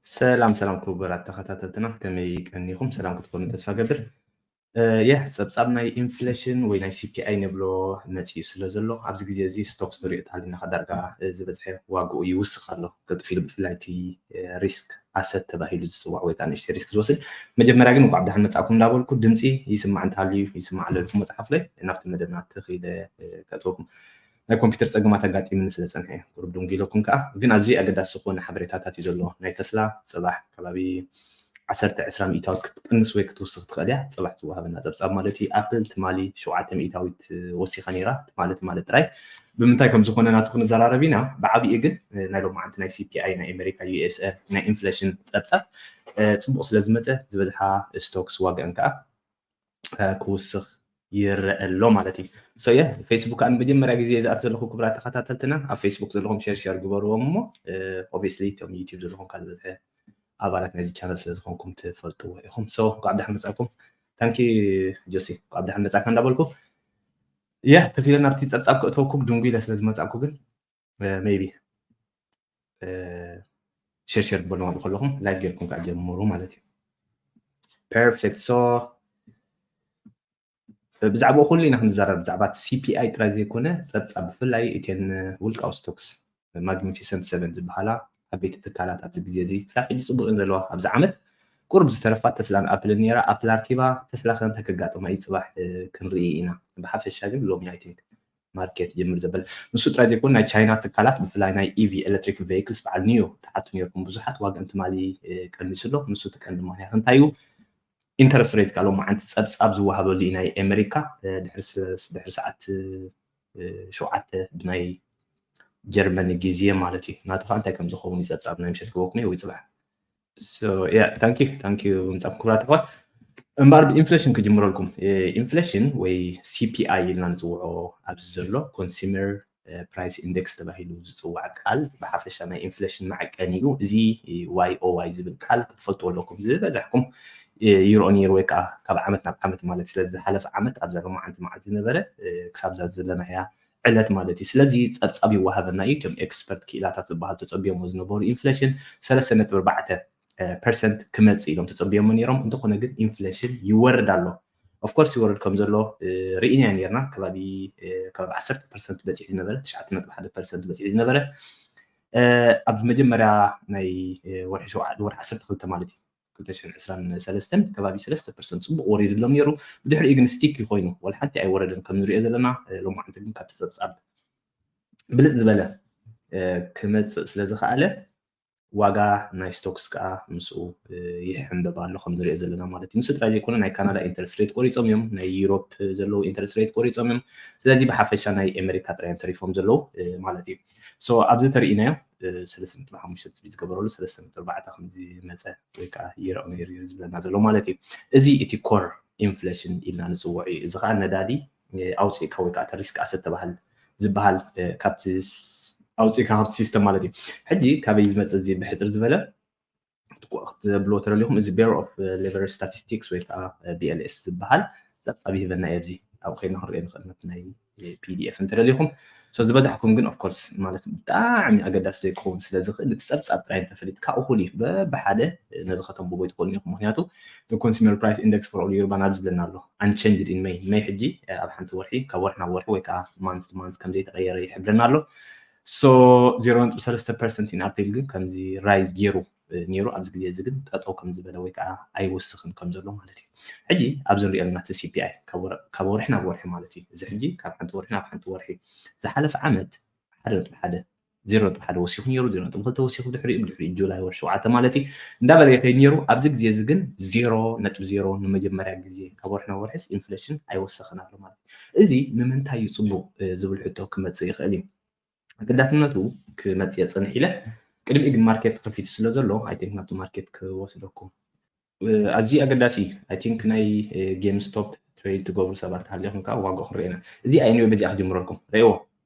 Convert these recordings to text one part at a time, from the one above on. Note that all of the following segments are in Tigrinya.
ሰላም ሰላም ክቡራት ተኸታተልትና፣ ከመይ ቀኒኹም? ሰላም ክትኮኑ ተስፋ ገብር። የህ ጸብጻብ ናይ ኢንፍሌሽን ወይ ናይ C P I ንብሎ መጺኡ ስለ ዘሎ፣ ኣብዚ ግዜ እዚ ስቶክስ ንሪኦ ተሃሊና ዳርጋ ዝበዝሐ ዋግኡ ይውስኽ ኣሎ። ቀልጥፍ ኢሉ ብፍላይ እቲ ሪስክ ኣሰት ተባሂሉ ዝጽዋዕ ወይ ከዓ ንእሽተይ ሪስክ ዝወስድ። መጀመርያ ግን እንኳዕ ብደሓን መጻእኩም እንዳበልኩ፣ ድምጺ ይስማዕ እንተሃልዩ ይስማዕ ኣሎ ኢልኩም መጽሓፍለይ ናብቲ መደብና ተኺለ ከእትወኩም። ናይ ኮምፒውተር ጸገማት ኣጋጢምኒ ስለ ጸንሐ እየ ቁሩብ ድንጉ ኢለኩም። ከኣ ግን ኣዝዩ ኣገዳሲ ዝኾነ ሓበሬታታት እዩ ዘሎ። ናይ ተስላ ጽባሕ ከባቢ ዓሰርተ ዕስራ ሚእታዊት ክትቅንስ ወይ ክትውስኽ ትኽእል እያ። ጽባሕ ዝወሃበና ጸብጻብ ማለት እዩ። ኣፕል ትማሊ ሸውዓተ ሚእታዊት ወሲኻ ነይራ። ትማሊ ትማሊ ጥራይ ብምንታይ ከም ዝኾነ ናቱ ክንዘራረብ ኢና። ብዓብኡ ግን ናይ ሎማዓንቲ ናይ C P I ናይ ኣሜሪካ U S A ናይ ኢንፍሌሽን ጸብጻብ ጽቡቕ ስለ ዝመጸ ዝበዝሓ ስቶክስ ዋጋን ከኣ ክውስኽ ይረአ ኣሎ ማለት እዩ። So yeah፣ ፌስቡክ ኣን መጀመርያ ግዜ ዝኣት ዘለኹ ክቡራት ተኸታተልትና ኣብ ፌስቡክ ዘለኹም ሸር ሸር ግበርዎም እሞ obviously እቶም ዩቲዩብ ዘለኹም ካብ ዝበዝሐ ኣባላት ናይዚ ቻነል ስለ ዝኾንኩም ትፈልጥዎ ኢኹም። So እንኳዕ ብደሓን መጻኩም። ታንኪ ጆሲ፣ እንኳዕ ብደሓን መጻካ እንዳበልኩ የ ተፊለ ናብቲ ጸብጻብ ክእተወኩም ድንጉ ኢለ ስለ ዝመጻኩ ግን maybe ሸር ሸር ትበልዎም ከለኹም ላይክ ጌርኩም ከዓ ጀምሩ ማለት እዩ። Perfect። So ብዛዕባኡ ኩሉ ኢና ክንዛረብ፣ ብዛዕባ C P I ጥራይ ዘይኮነ ጸብጻብ ብፍላይ እተን ውልቃዊ ስቶክስ ማግኒፊሰንት ሰቨን ዝበሃላ ዓበይቲ ትካላት ኣብዚ ግዜ እዚ ክሳብ ሕጂ ጽቡቕ እየን ዘለዋ። ኣብዚ ዓመት ቁሩብ ዝተረፋ ተስላን ኣፕልን ነይራ። ኣፕል ኣርኪባ ተስላ ከ እንታይ ከጋጥማ እዩ ጽባሕ ክንርኢ ኢና። ብሓፈሻ ግን ሎሚ I think ማርኬት ጅምር ዘበለ ንሱ ጥራይ ዘይኮነ ናይ ቻይና ትካላት ብፍላይ ናይ E V electric vehicles በዓል ኒዮ ትሓቱ ነርኩም ብዙሓት ዋግአን ትማሊ ቀኒሱ ኣሎ። ንሱ እቲ ቀንዲ ምክንያት እንታይ እዩ? ኢንተረስት ሬት ካልኦ መዓንቲ ጸብጻብ ዝወሃበሉ እዩ ናይ ኣሜሪካ ድሕሪ ሰዓት ሸውዓተ ብናይ ጀርመን ግዜ ማለት እዩ። ናቱ ከዓ እንታይ ከም ዝኸውን እዩ ጸብጻብ ናይ ምሸት ክበኩም ወይ ጽባሕ። ታንኪ ታንኪ ምጻኩም ክብራት ኣሕዋት። እምበኣር ብኢንፍሌሽን ክጅምረልኩም። ኢንፍሌሽን ወይ C P I ኢልና ንጽውዖ ኣብዚ ዘሎ ኮንሱመር ፕራይስ ኢንደክስ ተባሂሉ ዝፅዋዕ ቃል ብሓፈሻ ናይ ኢንፍሌሽን መዐቀኒ እዩ። እዚ Y O Y ዝብል ቃል ክትፈልጥዎ ኣለኩም ዝበዛሕኩም። ዩሮ ኒር ወይ ከዓ ካብ ዓመት ናብ ዓመት ማለት ስለዚ ዝሓለፈ ዓመት ኣብዛ ሎማዓንቲ መዓልቲ ዝነበረ ክሳብ ዛ ዘለናያ ዕለት ማለት እዩ። ስለዚ ጸብጻብ ይወሃበና እዩ። እቶም ኤክስፐርት ክኢላታት ዝበሃል ተጸቢዮሞ ዝነበሩ ኢንፍሌሽን ሰለስተ ነጥቢ ኣርባዕተ ፐርሰንት ክመጽእ ኢሎም ተጸቢዮሞ ነይሮም። እንተኾነ ግን ኢንፍሌሽን ይወርድ ኣሎ። ኦፍኮርስ ይወርድ ከም ዘሎ ርኢና ነርና። ከባቢ ከባቢ ዓሰርተ ፐርሰንት በጺሑ ዝነበረ፣ ትሽዓተ ነጥቢ ሓደ ፐርሰንት በጺሑ ዝነበረ ኣብ መጀመርያ ናይ ወርሒ ሸውዓተ ወርሒ ዓሰርተ ክልተ ማለት እዩ ክልተ ሽሕን ዕስራን ሰለስተን ከባቢ ሰለስተ ፐርሰንት ጽቡቕ ወሪድሎም ነይሩ። ብድሕሪኡ ግን ስቲክ ኮይኑ ወላ ሓንቲ ኣይወረደን ከም ንሪኦ ዘለና። ሎማዓንቲ ግን ካብቲ ጸብጻብ ብልጽ ዝበለ ክመጽእ ስለ ዝኸኣለ ዋጋ ናይ ስቶክስ ከዓ ምስኡ ይሕንበብ ኣሎ ከም ዝሪኦ ዘለና ማለት እዩ። ንሱ ጥራይ ዘይኮነ ናይ ካናዳ ኢንተረስት ሬት ቆሪጾም እዮም፣ ናይ ዩሮፕ ዘለዉ ኢንተረስት ሬት ቆሪጾም እዮም። ስለዚ ብሓፈሻ ናይ ኣሜሪካ ጥራይ እዮም ተሪፎም ዘለዉ ማለት እዩ። So ኣብዚ ተሪኢናዮ ሰለስተ ነጥቢ ሓሙሽተ ዝገበረሉ ሰለስተ ነጥቢ ኣርባዕተ ከም ዝመፀ ወይ ከዓ ይረኦ ነይሩ እዩ ዝብለና ዘሎ ማለት እዩ። እዚ እቲ ኮር ኢንፍሌሽን ኢልና ንፅውዖ እዩ። እዚ ከዓ ነዳዲ ኣውፅእካ ወይ ከዓ ሪስክ ኣሰት ተባሃል ዝበሃል ካብቲ ኣውፅእካ ካብቲ ሲስተም ማለት እዩ። ሕጂ ካበይ ዝመፅእ እዚ ብሕፅር ዝበለ ክትብልዎ ተደሊኹም እዚ Bureau of Labor Statistics ወይ ከዓ B L S ዝበሃል ጸብጻብ ይህበና እዩ። ኣብዚ ኣብኡ ከይድና ክንሪኦ ንኽእል ነቲ ናይ P D F እንተደሊኹም። So ዝበዛሕኩም ግን of course ማለት ብጣዕሚ ኣገዳሲ ዘይክኸውን ስለ ዝኽእል እቲ ጸብጻብ ጥራይ እንተፈሊጥካ እኹል እዩ። በብሓደ ነዚ ከተንብቦ ኣይትኽእሉን ኢኹም። ምክንያቱ the consumer price index for all Europe ናብ ዝብለና ኣሎ unchanged in May። May ሕጂ ኣብ ሓንቲ ወርሒ ካብ ወርሒ ናብ ወርሒ ወይ ከዓ month to month ከም ዘይተቐየረ ይሕብረና ኣሎ። So ዜሮ ነጥቢ ሰለስተ ፐርሰንት in April ግን ከምዚ ራይዝ ገይሩ ነይሩ ኣብዚ ግዜ እዚ ግን ጠጠው ከም ዝበለ ወይ ከዓ ኣይወስኽን ከም ዘሎ ማለት እዩ። ሕጂ ኣብዚ ንሪኦ ዘለና እቲ C P I ካብ ወርሒ ናብ ወርሒ ማለት እዩ። እዚ ሕጂ ካብ ሓንቲ ወርሒ ናብ ሓንቲ ወርሒ ዝሓለፈ ዓመት ሓደ ነጥቢ ሓደ ዜሮ ነጥቢ ሓደ ወሲኹ ነይሩ፣ ዜሮ ነጥቢ ክልተ ወሲኹ ድሕሪኡ ብድሕሪኡ ጁላይ ወርሒ ሸውዓተ ማለት እዩ እንዳበለ ይኸይድ ነይሩ። ኣብዚ ግዜ እዚ ግን ዜሮ ነጥቢ ዜሮ ንመጀመርያ ግዜ ካብ ወርሒ ናብ ወርሒስ ኢንፍሌሽን ኣይወሰኸን ኣሎ ማለት እዩ። እዚ ንምንታይ እዩ ፅቡቕ ዝብል ሕቶ ክመፅእ ይኽእል እዩ። ኣገዳስነቱ ክመፅእ እየ ፅንሕ ኢለ ቅድሚኡ ግን ማርኬት ተኸፊቱ ስለ ዘሎ I think ናብቲ ማርኬት ክወስደኩም ኣዝዩ ኣገዳሲ። I think ናይ ጌም ስቶፕ ትሬድ ትገብሩ ሰባት ተሃሊኹም ከዓ ዋጋ ክንሪኦ ኢና። እዚ ኣየንዮ በዚኣ ክጅምረልኩም ረእዎ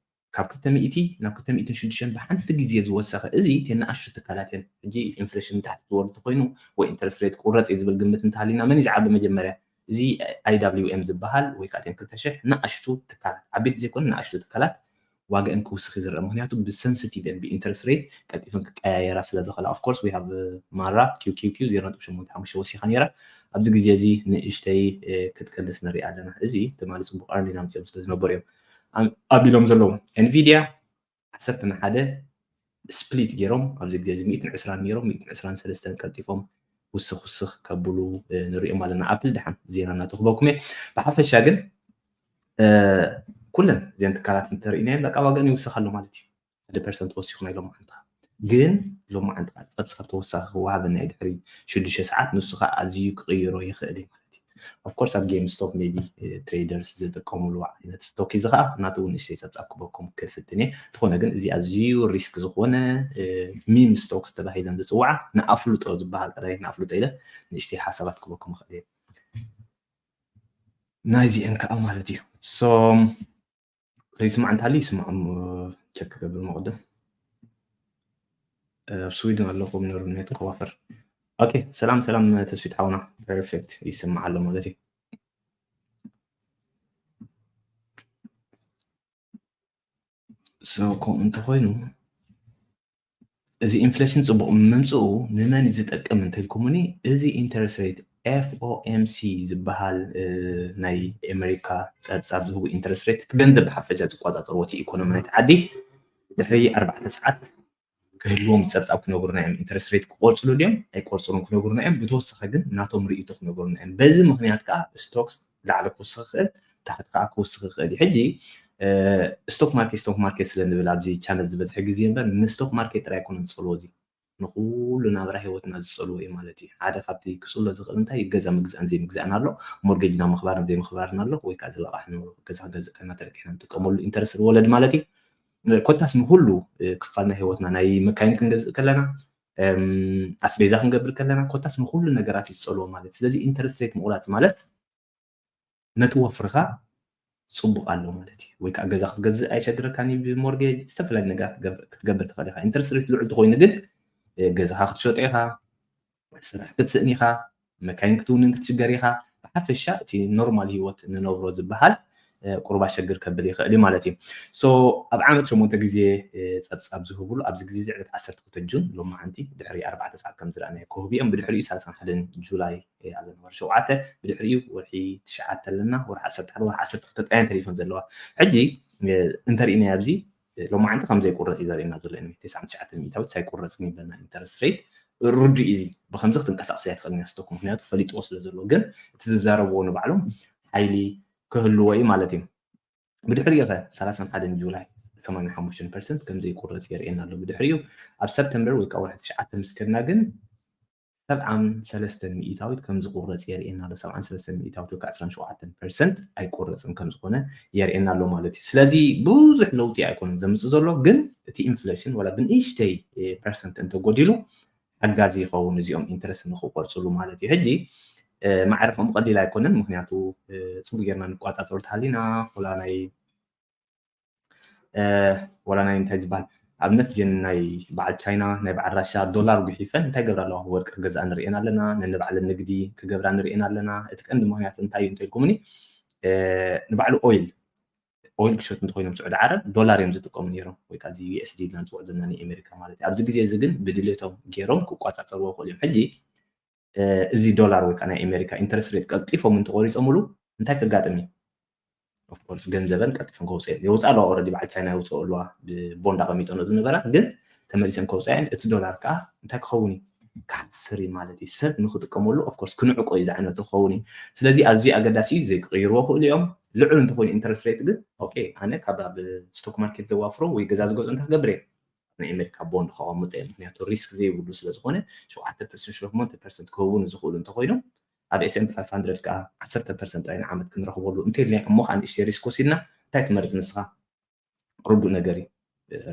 ካብ ክልተ ሚእቲ ናብ ክልተ ሚእትን ሽዱሽተን ብሓንቲ ግዜ ዝወሰኸ እዚ ተናኣሽቱ ትካላት እየን። ሕጂ ኢንፍሌሽን ንታሕቲ ዝወርድ ተኮይኑ ወይ ኢንተረስት ሬት ክቁረፅ እዩ ዝብል ግምት እንተሃሊና መን እዩ ዝዓቢ መጀመርያ? እዚ I W M ዝበሃል ወይ ከዓ ክልተ ሽሕ ንኣሽቱ ትካላት ዓበይቲ ዘይኮኑ ንኣሽቱ ትካላት ዋጋአን ክውስኽ ዝረአ። ምክንያቱ ብ sensitive and ብ interest rate ቀልጢፈን ክቀያየራ ስለ ዝኽእላ። Of course we have ማራ ኪው ኪው ኪው ዜሮ ነጥቢ ሸሞንተ ሓሙሽተ ወሲኻ ነይራ። ኣብዚ ግዜ እዚ ንእሽተይ ክትቀንስ ንሪኣ ኣለና። እዚ ትማሊ ፅቡቅ earning ኣምፂኦም ስለ ዝነበሩ እዮም ኣቢሎም ዘለዉ። Nvidia ዓሰርተ ንሓደ split ገይሮም ኣብዚ ግዜ እዚ ሚእትን ዕስራን ነይሮም፣ ሚእትን ዕስራን ሰለስተን ቀልጢፎም ውስኽ ውስኽ ከብሉ ንሪኦም ኣለና። ኣፕል ድሓን ዜና እናተኽበኩም እየ። ብሓፈሻ ግን ኩለን እዚአን ትካላት እንተርኢናየን በቃ ዋጋን ይውስኽ ኣሎ ማለት እዩ። ሓደ ፐርሰንት ወሲኹ ናይ ሎማዓንቲ ግን ሎማዓንቲ ጸብጻብ ተወሳኺ ክወሃበና እዩ ድሕሪ ሽዱሽተ ሰዓት፣ ንሱ ከዓ ኣዝዩ ክቕይሮ ይኽእል እዩ ማለት እዩ። Of course ኣብ GameStop maybe traders ዝጥቀምሉ ዓይነት ስቶክ እዩ። እዚ ከዓ ናቱ እውን ንእሽተይ ጸብጻብ ክበኩም ክፍትን እየ። እንተኾነ ግን እዚ ኣዝዩ ሪስክ ዝኾነ ሚም ስቶክስ ተባሂለን ዝፅዋዓ ንኣፍልጦ ዝበሃል ጥራይ ንኣፍልጦ ኢለ ንእሽተይ ሓሳባት ክበኩም ይኽእል እየ። ናይዚአን ከዓ ማለት እዩ። So ከይስማዕ እንተሃልዩ ይስማዕ ቸክ ክገብር መቕድም ኣብ ስዊድን ኣለኹም ነሩ ኔት ከዋፈር። ኦኬ ሰላም ሰላም ተስፊት ሓውና ፐርፌክት ይስማዕ ኣሎ ማለት እዩ። So ከምኡ እንተኾይኑ እዚ ኢንፍሌሽን ፅቡቕ ምምፅኡ ንመን እዩ ዝጠቅም እንተልኩምኒ፣ እዚ ኢንተረስት ሬት ኤፍ ኦ ኤም ሲ ዝበሃል ናይ ኣሜሪካ ፀብፃብ ዝህቡ ኢንተረስት ሬት እቲ ገንዘብ ብሓፈሻ ዝቆፃፀርዎ እቲ ኢኮኖሚ ናይቲ ዓዲ ድሕሪ ኣርባዕተ ሰዓት ክህልዎም ፀብፃብ ክነግሩና እዮም። ኢንተረስት ሬት ክቆርፅሉ ድዮም ኣይቆርፅሉን ክነግሩና እዮም። ብተወሳኺ ግን ናቶም ርእይቶ ክነግሩና እዮም። በዚ ምክንያት ከዓ ስቶክስ ላዕሊ ክውስኽ ይኽእል፣ ታሕቲ ከዓ ክውስኽ ይኽእል እዩ። ሕጂ ስቶክ ማርኬት ስቶክ ማርኬት ስለ ንብል ኣብዚ ቻነል ዝበዝሐ ግዜ እምበር ንስቶክ ማርኬት ጥራይ ኣይኮነን ዝፀልዎ እዚ ንኩሉ ናብራ ህይወትና ዝፀልዎ እዩ ማለት እዩ። ሓደ ካብቲ ክፅሎ ዝኽእል እንታይ ገዛ ምግዛእን ዘይምግዛእን ኣሎ፣ ሞርጌጅና ምኽባርን ዘይምኽባርን ኣሎ፣ ወይ ከዓ ዝለቃሕ ንብረት ገዛ ክገዝእ ከና ተለቂሕና ንጥቀመሉ ኢንተረስት ወለድ ማለት እዩ። ኮታስ ንኩሉ ክፋል ናይ ህይወትና ናይ መካይን ክንገዝእ ከለና ኣስቤዛ ክንገብር ከለና ኮታስ ንኩሉ ነገራት እዩ ዝፀልዎ ማለት። ስለዚ ኢንተረስት ሬት ምቑራፅ ማለት ነቲ ወፍርኻ ፅቡቕ ኣሎ ማለት እዩ። ወይ ከዓ ገዛ ክትገዝእ ኣይሸግረካን እዩ ብሞርጌጅ ዝተፈላለዩ ነገራት ክትገብር ትኽእል ኢኻ። ኢንተረስት ሬት ልዑል ተኮይኑ ግን ገዛኻ ክትሸጦ ኢኻ፣ ስራሕ ክትስእን ኢኻ፣ መካይን ክትውንን ክትሽገር ኢኻ። ብሓፈሻ እቲ ኖርማል ህይወት ንነብሮ ዝበሃል ቁሩብ ኣሸግር ከብል ይኽእል እዩ ማለት እዩ። So ኣብ ዓመት ሸሞንተ ግዜ ፀብፃብ ዝህብሉ ኣብዚ ግዜ እዚ ዕለት ዓሰርተ ክልተ ጁን ሎማዓንቲ ድሕሪ ኣርባዕተ ሰዓት ከም ዝረኣናዮ ክህቡ እዮም። ብድሕሪኡ ሰላሳን ሓደን ጁላይ ኣለና ወርሒ ሸውዓተ፣ ብድሕሪኡ ወርሒ ትሽዓተ ኣለና፣ ወርሒ ዓሰርተ ሓደ፣ ወርሒ ዓሰርተ ክልተ ጥራይ ተሪፈን ዘለዋ። ሕጂ እንተሪእናዮ ኣብዚ ሎማዓንቲ ከም ዘይቁረፅ እዩ ዘርእየና ዘሎ። ተስዓን ትሽዓተን ሚእታዊት ሳይቁረፅ ይብለና ኢንተረስት ሬት ርዱእ እዩ። እዚ ብከምዚ ክትንቀሳቀስ እያ ትኽእል እያ ስቶክ ምክንያቱ ፈሊጥዎ ስለ ዘሎ፣ ግን እቲ ዝዛረብዎ ንባዕሎም ሓይሊ ክህልዎ እዩ ማለት እዩ። ብድሕሪኡ ከ ሰላሳን ሓደን ጁላይ ሰማንያን ሓሙሽተን ፐርሰንት ከም ዘይቁረፅ የርእየና ኣሎ። ብድሕሪኡ ኣብ ሰፕተምበር ወይ ከዓ ወርሒ ትሽዓተ ምስ ከድና ግን ሰብዓን ሰለስተን ሚእታዊት ከም ዝቁረፅ የርእየና ኣሎ። ሰብዓን ሰለስተን ሚእታዊት ወይ ከዓ ዕስራን ሸውዓተን ፐርሰንት ኣይቁረፅን ከም ዝኾነ የርእየና ኣሎ ማለት እዩ። ስለዚ ብዙሕ ለውጢ ኣይኮነን ዘምፅእ ዘሎ፣ ግን እቲ ኢንፍሌሽን ዋላ ብንእሽተይ ፐርሰንት እንተጎዲሉ ሓጋዚ ይኸውን እዚኦም ኢንተረስት ንክቆርፅሉ ማለት እዩ። ሕጂ ማዕረ ከምኡ ቀሊል ኣይኮነን፣ ምክንያቱ ፅቡቅ ጌርና ንቋፃፀሩ ተሃሊና ወላ ናይ ወላ ናይ እንታይ ዝበሃል ኣብነት ጀን ናይ በዓል ቻይና ናይ በዓል ራሻ ዶላር ጉሒፈን እንታይ ገብራ ኣለዋ? ወርቂ ክገዝኣ ንርእየን ኣለና፣ ነንባዕለን ንግዲ ክገብራ ንርእየን ኣለና። እቲ ቀንዲ ምክንያት እንታይ እዩ እንተልኩምኒ ንባዕሉ ኦይል ኦይል ክሸጡ እንተኮይኖም ስዑዲ ዓረብ ዶላር እዮም ዝጥቀሙ ነይሮም፣ ወይ ከዓ እዚ ዩ ኤስ ዲ ኢልና ንፅውዖ ዘለና ናይ ኣሜሪካ ማለት እዩ። ኣብዚ ግዜ እዚ ግን ብድሌቶም ገይሮም ክቋፃፀርዎ ይኽእሉ እዮም። ሕጂ እዚ ዶላር ወይ ከዓ ናይ ኣሜሪካ ኢንተረስት ሬት ቀልጢፎም እንተቆሪፆምሉ እንታይ ከጋጥም እዩ? ኦፍኮርስ ገንዘበን ቀልጢፈን ከውፅኦ የውፅኣ ኣለዋ። ኦረዲ በዓል ቻይና የውፅኦ ኣለዋ ብቦንድ ኣቐሚጠንኦ ዝነበራ ግን ተመሊሰን ከውፅኣየን እቲ ዶላር ከዓ እንታይ ክኸውን እዩ? ክሓስር እዩ ማለት እዩ። ሰብ ንክጥቀመሉ ኦፍኮርስ ክንዕቆ እዩ ዝዓይነቱ ክኸውን እዩ። ስለዚ ኣዝዩ ኣገዳሲ እዩ። ዘይክቕይርዎ ክእሉ እዮም። ልዑል እንተኮይኑ ኢንተረስት ሬት ግን ኦኬ ኣነ ካብ ኣብ ስቶክ ማርኬት ዘዋፍሮ ወይ ገዛ ዝገዝኦ እንታይ ክገብር እየ? ናይ ኣሜሪካ ቦንድ ከቐምጦ እየ። ምክንያቱ ሪስክ ዘይብሉ ስለዝኮነ ሸውዓተ ፐርሰንት ሸሞንተ ፐርሰንት ክህቡን ዝኽእሉ እንተኮይኖም ኣብ ኤስ ኤንድ ፒ ፋይቭ ሃንድረድ ከዓ ዓሰርተ ፐርሰንት ጥራይ ንዓመት ክንረኽበሉ እንተልና እሞ ከዓ ንእሽተይ ሪስክ ወሲድና እንታይ ትመርፅ ንስኻ? ርዱእ ነገር እዩ።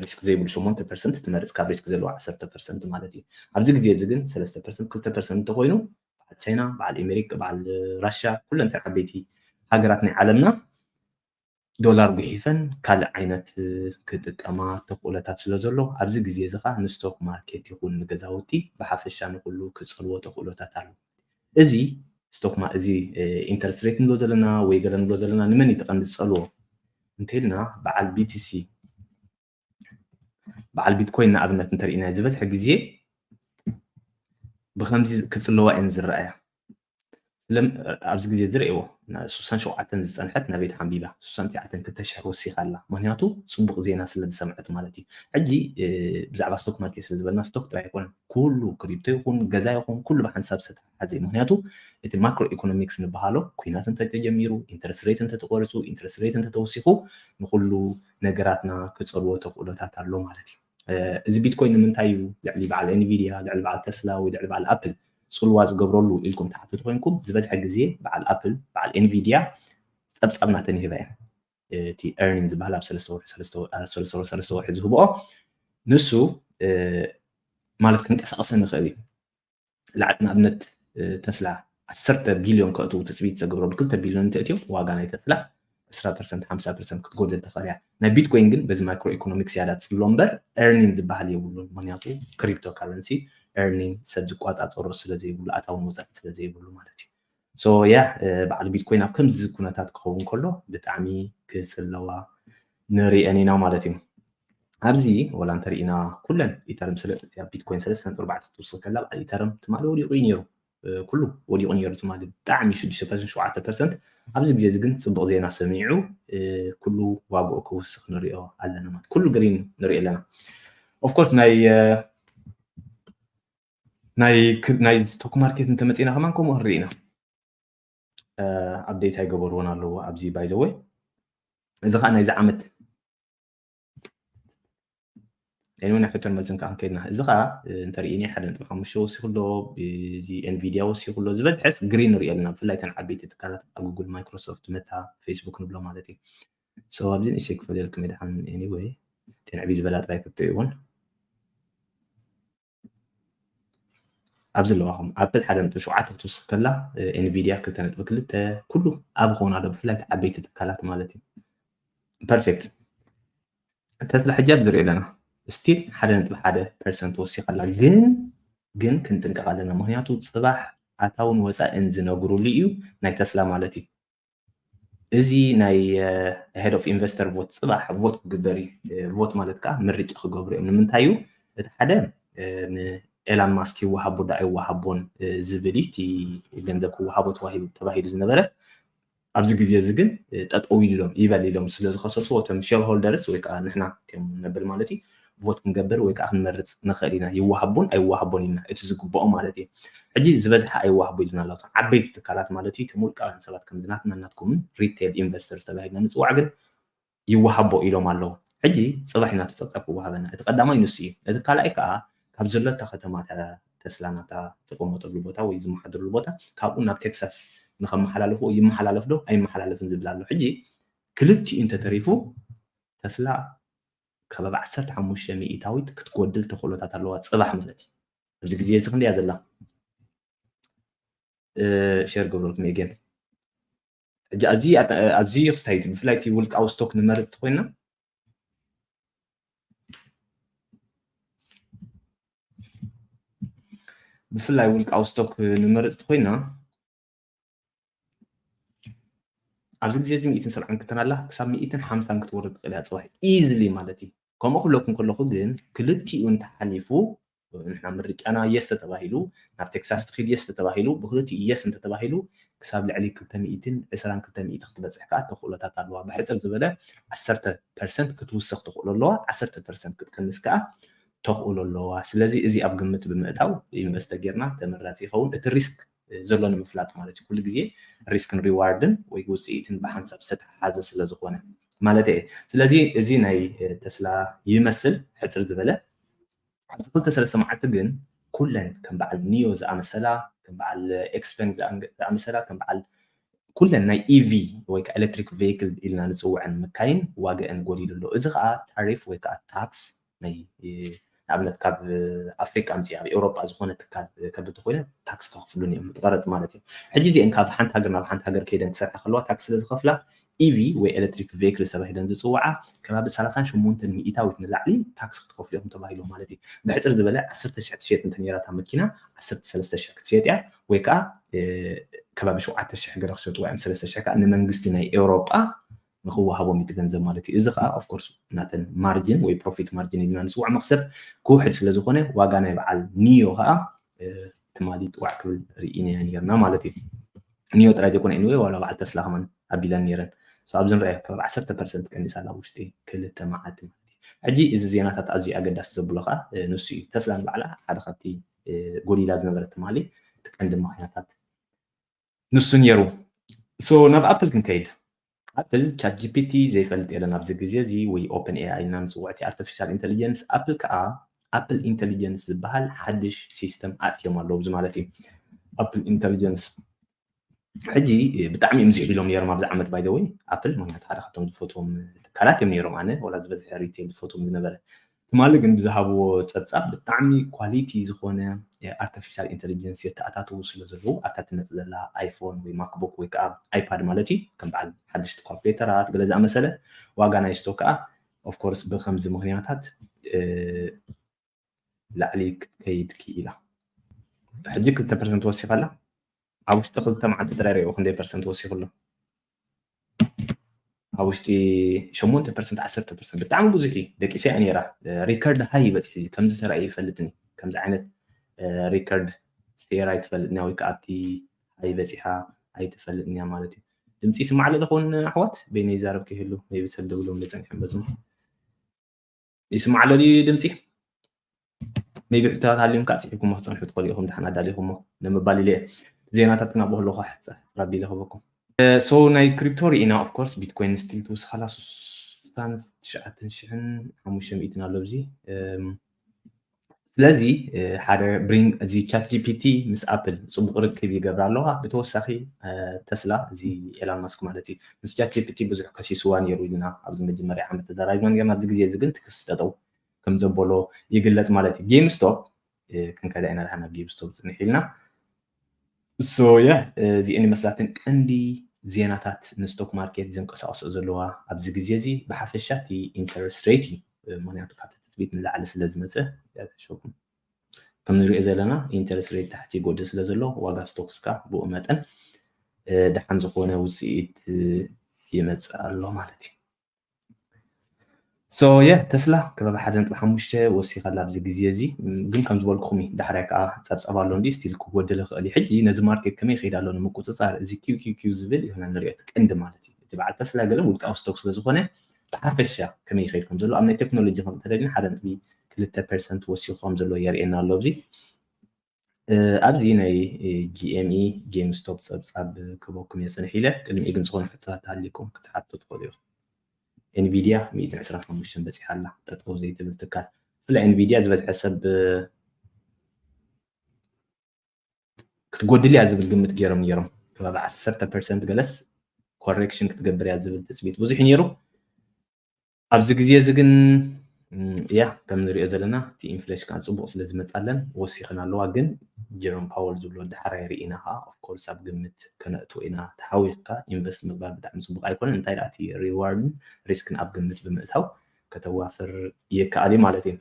ሪስክ ዘይብሉ ሸሞንተ ፐርሰንት ትመርፅ ካብ ሪስክ ዘለዎ ዓሰርተ ፐርሰንት ማለት እዩ። ኣብዚ ግዜ እዚ ግን ሰለስተ ፐርሰንት ክልተ ፐርሰንት እንተኮይኑ በዓል ቻይና በዓል ኤሜሪክ በዓል ራሻ ኩለንተን ዓበይቲ ሃገራት ናይ ዓለምና ዶላር ጉሒፈን ካልእ ዓይነት ክጥቀማ ተኽእሎታት ስለ ዘሎ ኣብዚ ግዜ እዚ ከዓ ንስቶክ ማርኬት ይኹን ንገዛውቲ ብሓፈሻ ንኩሉ ክፀልዎ ተኽእሎታት ኣሎ። እዚ ስቶክ እዚ ኢንተረስት ሬት ንብሎ ዘለና ወይ ገለ ንብሎ ዘለና ንመን እዩ ተቐንዲ ዝፀልዎ እንተልና በዓል ቢቲሲ በዓል ቢትኮይን ንኣብነት እንተርኢና ዝበዝሐ ግዜ ብከምዚ ክፅለዋ እየን ዝረኣያ። ስለም ኣብዚ ግዜ ዝርእዎ ሱሳን ሸውዓተን ዝፀንሐት ናበይ ተሓንቢባ ሱሳን ትሽዓተን ክልተ ሽሕ ወሲኻ ኣላ። ምክንያቱ ፅቡቅ ዜና ስለ ዝሰምዐት ማለት እዩ። ሕጂ ብዛዕባ ስቶክ ማርኬት ስለ ዝበልና ስቶክ ጥራይ ኣይኮነን፣ ኩሉ ክሪፕቶ ይኹን ገዛ ይኹን ኩሉ ብሓንሳብ ዝተተሓሓዘ እዩ። ምክንያቱ እቲ ማክሮ ኢኮኖሚክስ ንበሃሎ ኩናት እንተተጀሚሩ፣ ኢንተረስት ሬት እንተተቆሪፁ፣ ኢንተረስት ሬት እንተተወሲኹ ንኩሉ ነገራትና ክፀልዎ ተኽእሎታት ኣሎ ማለት እዩ። እዚ ቢትኮይን ንምንታይ እዩ ልዕሊ በዓል ኤንቪድያ፣ ልዕሊ በዓል ተስላ ወይ ልዕሊ በዓል ኣፕል ፅልዋ ዝገብረሉ ኢልኩም ትሓትቱ ኮይንኩም ዝበዝሐ ግዜ በዓል ኣፕል፣ በዓል ኤንቪድያ ፀብፃብ ናተን ይህባ እየን። እቲ ኤርኒን ዝበሃል ኣብ ሰለስተ ወርሒ ሰለስተ ወርሒ ዝህብኦ ንሱ ማለት ክንቀሳቀሰ ንኽእል እዩ። ላዕሊ ንኣብነት ተስላ ዓሰርተ ቢልዮን ከእትዉ ትፅቢት ዘገብረሉ ክልተ ቢልዮን እንተእትዮም ዋጋ ናይ ተስላ ዕስራ ፐርሰንት ሓምሳ ፐርሰንት ክትጎድል ተኽእል እያ። ናይ ቢትኮይን ግን በዚ ማይክሮ ኢኮኖሚክስ ያዳ ፅሎ እምበር ኤርኒን ዝበሃል የብሉን። ምክንያቱ ክሪፕቶ ካረንሲ ኤርኒን ሰብ ዝቋፃፀሮ ስለዘይብሉ ኣታውን ወፃኢ ስለዘይብሉ ማለት እዩ። ሶ ያ በዓል ቢትኮይን ኣብ ከምዚ ኩነታት ክኸውን ከሎ ብጣዕሚ ክፅለዋ ንሪአን ኢና ማለት እዩ። ኣብዚ ወላ እንተርኢና ኩለን ኢተርም ስለ ቢትኮይን ሰለስተ ነጥቢ ኣርባዕተ ክትውስኽ ከላ በዓል ኢተርም ትማሊ ወዲቑ እዩ ነይሩ። ኩሉ ወዲቑ ነይሩ ትማሊ ብጣዕሚ ሽዱሽተ ፐርሰንት ሸውዓተ ፐርሰንት። ኣብዚ ግዜ እዚ ግን ፅቡቕ ዜና ሰሚዑ ኩሉ ዋግኡ ክውስኽ ንሪኦ ኣለና ማለት ኩሉ ግሪን ንሪኦ ኣለና። ኦፍኮርስ ናይ ናይ ስቶክ ማርኬት እንተመፂና ከማን ከምኡ ንርኢ ኢና። ኣፕዴት ኣይገበርዎን ኣለዎ ኣብዚ ባይዘወይ። እዚ ከዓ ናይዚ ዓመት ኤኒወይ ናይ ሕቶን መልስን ከዓ ከይድና እዚ ከዓ እንተርኢኒ ሓደ ነጥቢ ሓሙሽተ ወሲኹ ኣሎ። እዚ ኤንቪድያ ወሲኹ ኣሎ። ዝበዝሐስ ግሪን ንሪኦ ኣለና ብፍላይ ተን ዓበይቲ ትካላት ኣብ ጉግል፣ ማይክሮሶፍት፣ መታ፣ ፌስቡክ ንብሎ ማለት እዩ። ሶ ኣብዚ ንእሽተይ ክፈልየልኩም የድሓን ኤኒወይ ተን ዕብይ ዝበላ ጥራይ ክትሪእዎን ኣብዚ ዘለዋኹም ኣፕል ሓደ ነጥቢ ሸውዓተ ክትውስኽ ከላ ኤንቪድያ ክልተ ነጥቢ ክልተ ኩሉ ኣብ ኾና ዶ ብፍላይ ዓበይቲ ትካላት ማለት እዩ። ፐርፌክት ተስላ ሕጂ ኣብዚ ሪኦ ኣለና ስቲል ሓደ ነጥቢ ሓደ ፐርሰንት ወሲኻ ኣላ። ግን ግን ክንጥንቀቕ ኣለና ምክንያቱ ፅባሕ ኣታውን ወፃእን ዝነግሩሉ እዩ ናይ ተስላ ማለት እዩ። እዚ ናይ ሄድ ኦፍ ኢንቨስተር ቮት ፅባሕ ቮት ክግበር እዩ። ቮት ማለት ከዓ ምርጫ ክገብሩ እዮም። ንምንታይ እዩ? እቲ ሓደ ንኤላን ማስክ ይወሃቦ ዶ ኣይወሃቦን ዝብል እዩ። እቲ ገንዘብ ክወሃቦ ተባሂሉ ዝነበረ ኣብዚ ግዜ እዚ ግን ጠጠው ኢሉ ኢሎም ይበል ኢሎም ስለ ዝኸሰስዎ እቶም ሼር ሆልደርስ ወይ ከዓ ንሕና እቶም ነብል ማለት እዩ ቮት ክንገብር ወይ ከዓ ክንመርፅ ንኽእል ኢና። ይወሃቦን ኣይወሃቦን ኢልና እቲ ዝግብኦ ማለት እዩ። ሕጂ ዝበዝሐ ኣይወሃቦ ኢልና ኣሎ። እቶም ዓበይቲ ትካላት ማለት እዩ እቶም ውልቃውያን ሰባት ከምዚ ናትና ናትኩምን ሪቴል ኢንቨስተርስ ተባሂልና ንፅዋዕ ግን ይወሃቦ ኢሎም ኣለዉ። ሕጂ ፅባሕ ኢና እቲ ፀብፃብ ክወሃበና። እቲ ቀዳማይ ንሱ እዩ። እቲ ካልኣይ ከዓ ካብ ዘለታ ከተማ ተስላ ናታ ተቀመጠሉ ቦታ ወይ ዝመሓደረሉ ቦታ ካብኡ ናብ ቴክሳስ ንከመሓላልፍዎ ይመሓላለፍ ዶ ኣይመሓላለፍን ዝብል ኣሎ። ሕጂ ክልቲኡ እንተተሪፉ ተስላ ከባቢ ዓሰርተ ሓሙሽተ ሚእታዊት ክትጎድል ተኽእሎታት ኣለዋ ፅባሕ ማለት እዩ። ኣብዚ ግዜ እዚ ክንደያ ዘላ ሸር ገብረልኩም እየ ግን ሕጂ ኣዝዩ ኣዝዩ ክስታይ ብፍላይ እቲ ውልቃዊ ስቶክ ንመርፅ ተኮይና ብፍላይ ውልቃዊ ስቶክ ንመርፅ ተኮይና ኣብዚ ግዜ እዚ ሚእትን ሰብዓን ክትናላ ክሳብ ሚእትን ሓምሳን ክትወርድ ትኽእል እያ ፅባሕ ኢዝሊ ማለት እዩ። ከምኡ ክብለኩም ከለኹ ግን ክልቲኡ እንተሓሊፉ ንሕና ምርጫና የስ ተተባሂሉ ናብ ቴክሳስ ትኺድ የስ ተተባሂሉ ብክልቲኡ የስ እንተተባሂሉ ክሳብ ልዕሊ ክልተ ሚእትን ዕስራን ክልተ ሚእቲ ክትበፅሕ ከዓ ተኽእሎታት ኣለዋ። ብሕፅር ዝበለ ዓሰርተ ፐርሰንት ክትውስኽ ተኽእሎ ኣለዋ። ዓሰርተ ፐርሰንት ክትቀንስ ከዓ ተኽእሎ ኣለዋ። ስለዚ እዚ ኣብ ግምት ብምእታው ኢንቨስት ጌርና ተመራፂ ይኸውን። እቲ ሪስክ ዘሎ ንምፍላጥ ማለት እዩ። ኩሉ ግዜ ሪስክን ሪዋርድን ወይ ውፅኢትን ብሓንሳብ ዝተተሓሓዘ ስለ ዝኾነ ማለት እየ። ስለዚ እዚ ናይ ተስላ ይመስል ሕፅር ዝበለ ኣብዚ ክልተ ሰለስተ መዓልቲ ግን ኩለን ከም በዓል ኒዮ ዝኣመሰላ ከም በዓል ኤክስፐን ዝኣመሰላ ከም በዓል ኩለን ናይ ኢቪ ወይ ከዓ ኤሌክትሪክ ቬይክል ኢልና ንፅውዐን መካይን ዋጋአን ጎዲሉ ኣሎ። እዚ ከዓ ታሪፍ ወይ ከዓ ታክስ ናይ ንኣብነት ካብ ኣፍሪቃ ኣምፅእ ኣብ ኤውሮጳ ዝኾነ ትካል ከብቲ ኮይነ ታክስ ከኽፍሉን እዮም ብትቀረፅ ማለት እዩ። ሕጂ እዚአን ካብ ሓንቲ ሃገር ናብ ሓንቲ ሃገር ከይደን ክሰርሓ ከለዋ ታክስ ስለዝኸፍላ ኢቪ ወይ ኤሌክትሪክ ቬክል ዝተባሂለን ዝፅውዓ ከባቢ ሰላሳን ሸሞንተን ሚእታዊት ንላዕሊ ታክስ ክትከፍሉ ኢኹም ተባሂሉ ማለት እዩ። ብሕፅር ዝበለ ዓሰርተ ሽሕ ትሸጥ እንተ ነይራታ መኪና ዓሰርተ ሰለስተ ሽሕ ክትሸጥ እያ ወይ ከዓ ከባቢ ሸውዓተ ሽሕ ገለ ክሸጥዋ እዮም። ሰለስተ ሽሕ ከዓ ንመንግስቲ ናይ ኤውሮጳ ንክወሃቦም እዩ እቲ ገንዘብ ማለት እዩ። እዚ ከዓ ኦፍኮርስ ናተን ማርጅን ወይ ፕሮፊት ማርጅን ኢልና ንፅውዖ መክሰብ ክውሕድ ስለዝኾነ ዋጋ ናይ በዓል ኒዮ ከዓ ትማሊ ጥዋዕ ክብል ርኢናዮ ነርና ማለት እዩ። ኒዮ ጥራይ ዘይኮነ ኢንወይ ዋላ በዓል ተስላ ከማን ኣቢለን ነይረን። ኣብዚ ንሪኦ ካብ ዓሰርተ ፐርሰንት ቀኒሳ ናብ ውሽጢ ክልተ መዓልቲ ማለት እዩ። ሕጂ እዚ ዜናታት ኣዝዩ ኣገዳሲ ዘብሎ ከዓ ንሱ እዩ። ተስላ ንባዕላ ሓደ ካብቲ ጎዲላ ዝነበረ ትማሊ እቲ ቀንዲ ምክንያታት ንሱ ነይሩ። ሶ ናብ ኣፕል ክንከይድ። ኣፕል ቻት ጂፒቲ ዘይፈልጥ የለን ኣብዚ ግዜ እዚ ወይ ኦፕን ኤኣይ ኢልና ንፅውዕቲ ኣርቲፊሻል ኢንቴሊጀንስ ኣፕል ከዓ ኣፕል ኢንቴሊጀንስ ዝበሃል ሓድሽ ሲስተም ኣእትዮም ኣለዉ እዚ ማለት እዩ። ኣፕል ኢንቴሊጀንስ ሕጂ ብጣዕሚ እዮም ዝሕሎም ነይሮም ኣብዚ ዓመት ባይ ወይ ኣፕል ምክንያቱ ሓደ ካብቶም ዝፈትዎም ትካላት እዮም ነይሮም ኣነ ወላ ዝበዝሐ ሪቴል ዝፈትዎም ዝነበረ ትማሊ ግን ብዝሃብዎ ፀብፃብ ብጣዕሚ ኳሊቲ ዝኾነ ኣርቲፊሻል ኢንቴሊጀንስ የተኣታተዉ ስለ ዘለዉ ኣብታ ትመፅእ ዘላ ኣይፎን ወይ ማክቡክ ወይ ከዓ ኣይፓድ ማለት እዩ ከም በዓል ሓደሽቲ ካልኩሌተራት ገለ ዝኣመሰለ ዋጋ ናይ ስቶክ ከዓ ኦፍኮርስ ብከምዚ ምክንያታት ላዕሊ ክትከይድ ክኢላ ሕጂ ክልተ ፐርሰንት ወሲኻ ኣላ ኣብ ውሽጢ ክልተ መዓልቲ ጥራይ ሪኦ ክንደይ ፐርሰንት ወሲኹ ኣሎ ኣብ ውሽጢ ሸሞንተ ፐርሰንት ዓሰርተ ፐርሰንት ብጣዕሚ ብዙሕ እዩ ደቂሰ እያ ነይራ ሪከርድ ሃይ ይበፅሕ እዩ ከምዚ ተራእዩ ይፈልጥኒ ከምዚ ዓይነት ሪከርድ ሴራ ኣይትፈልጥን ወይ ከዓ ኣብቲ ሃይ በፂሓ ኣይትፈልጥን እያ ማለት እዩ ድምፂ ይስማዕ ኣሎ ዝኸውን ኣሕዋት በይነ ይዛረብ ከይህሉ maybe ሰብ ደውሎም ዝፀኒሖም በዝሞ ይስማዕ ኣሎ ድዩ ድምፂ maybe ሕቶታት ሃልዮም ከዓ ፅሒፍኩሞ ክፀንሑ ትኽእሉ ኢኹም ድሓን ኣዳሊኹሞ ንምባል ኢለ ዜናታት ክናብኡ ከለኹ ሕፅር ኣቢለ ክበኩም so ናይ ክሪፕቶ ርኢና of course ቢትኮይን still ትውስኻላ ስሳን ትሽዓተን ሽሕን ሓሙሽተ ሚእትን ኣሎ ኣብዚ ስለዚ ሓደ bring እዚ ቻት ጂፒቲ ምስ ኣፕል ፅቡቅ ርክብ ይገብር ኣለዋ ብተወሳኺ ተስላ እዚ ኤላን ማስክ ማለት እዩ ምስ ቻት ጂፒቲ ብዙሕ ከሲስዋ ነይሩ ኢልና ኣብዚ መጀመርያ ዓመት ተዘራሪብና ነርና ኣብዚ ግዜ እዚ ግን ትክስጠጠው ከም ዘበሎ ይግለፅ ማለት እዩ ጌም ስቶፕ ክንከዳ ኢና ድሓን ኣብ ጌም ስቶፕ ፅንሕ ኢልና so yeah እዚአን ይመስላትን ቀንዲ ዜናታት ንስቶክ ማርኬት ዘንቀሳቀስኦ ዘለዋ ኣብዚ ግዜ እዚ ብሓፈሻ እቲ ኢንተረስት ሬት እዩ ምክንያቱ ካብቲ ትፅቢት ንላዕሊ ስለ ዝመፀ ሸኩም ከም ንሪኦ ዘለና ኢንተረስት ሬት ታሕቲ ይጎድል ስለ ዘሎ ዋጋ ስቶክስ ከዓ ብኡ መጠን ደሓን ዝኾነ ውፅኢት ይመፅእ ኣሎ ማለት እዩ so yeah ተስላ ከባቢ ሓደ ነጥቢ ሓሙሽተ ወሲኻ ኣብዚ ግዜ እዚ ግን ከም ዝበልኩኹም እዩ ዳሕራይ ከዓ ፀብፀብ ኣሎ እንዲ ስቲል ክጎድል ይኽእል እዩ ሕጂ ነዚ ማርኬት ከመይ ይኸይድ ኣሎ ንምቁፅፃር እዚ ኪው ኪው ኪው ዝብል ይሆና ንሪኦ ቀንዲ ማለት እዩ እቲ በዓል ተስላ ገለ ውልቃዊ ስቶክ ስለ ዝኾነ ብሓፈሻ ከመይ ይኸይድ ከም ዘሎ ኣብ ናይ ቴክኖሎጂ ከም ተደሊና ሓደ ነጥቢ ክልተ ፐርሰንት ወሲኹ ከም ዘሎ የርእየና ኣሎ ኣብዚ ኣብዚ ናይ ጂኤምኢ ጌም ስቶፕ ፀብፃብ ክበኩም እየ ፅንሕ ኢለ ቅድሚኡ ግን ዝኾነ ሕቶታት ተሃሊኩም ክትሓቱ ትኽእሉ ኢኹም ኤንቪድያ ሚእትን ዕስራን ሓሙሽተን በፂሓ ኣላ ጠጠው ዘይትብል ትካል ብፍላይ ኤንቪድያ ዝበዝሐ ሰብ ክትጎድል እያ ዝብል ግምት ገይሮም ነይሮም ከባቢ ዓሰርተ ፐርሰንት ገለስ ኮሬክሽን ክትገብር እያ ዝብል ትፅቢት ብዙሕ ነይሩ ኣብዚ ግዜ እዚ ግን እያ ከም ንሪኦ ዘለና እቲ ኢንፍሌሽን ከዓ ፅቡቅ ስለ ዝመፃለን ወሲኽን ኣለዋ ግን ጀሮም ፓወል ዝብሎ ዳሕራይ ርኢና ከዓ ኦፍኮርስ ኣብ ግምት ከነእትዎ ኢና ተሓዊኽካ ኢንቨስት ምግባር ብጣዕሚ ፅቡቅ ኣይኮነን እንታይ ደኣ እቲ ሪዋርድን ሪስክን ኣብ ግምት ብምእታው ከተዋፍር ይከኣል እዩ ማለት እዩ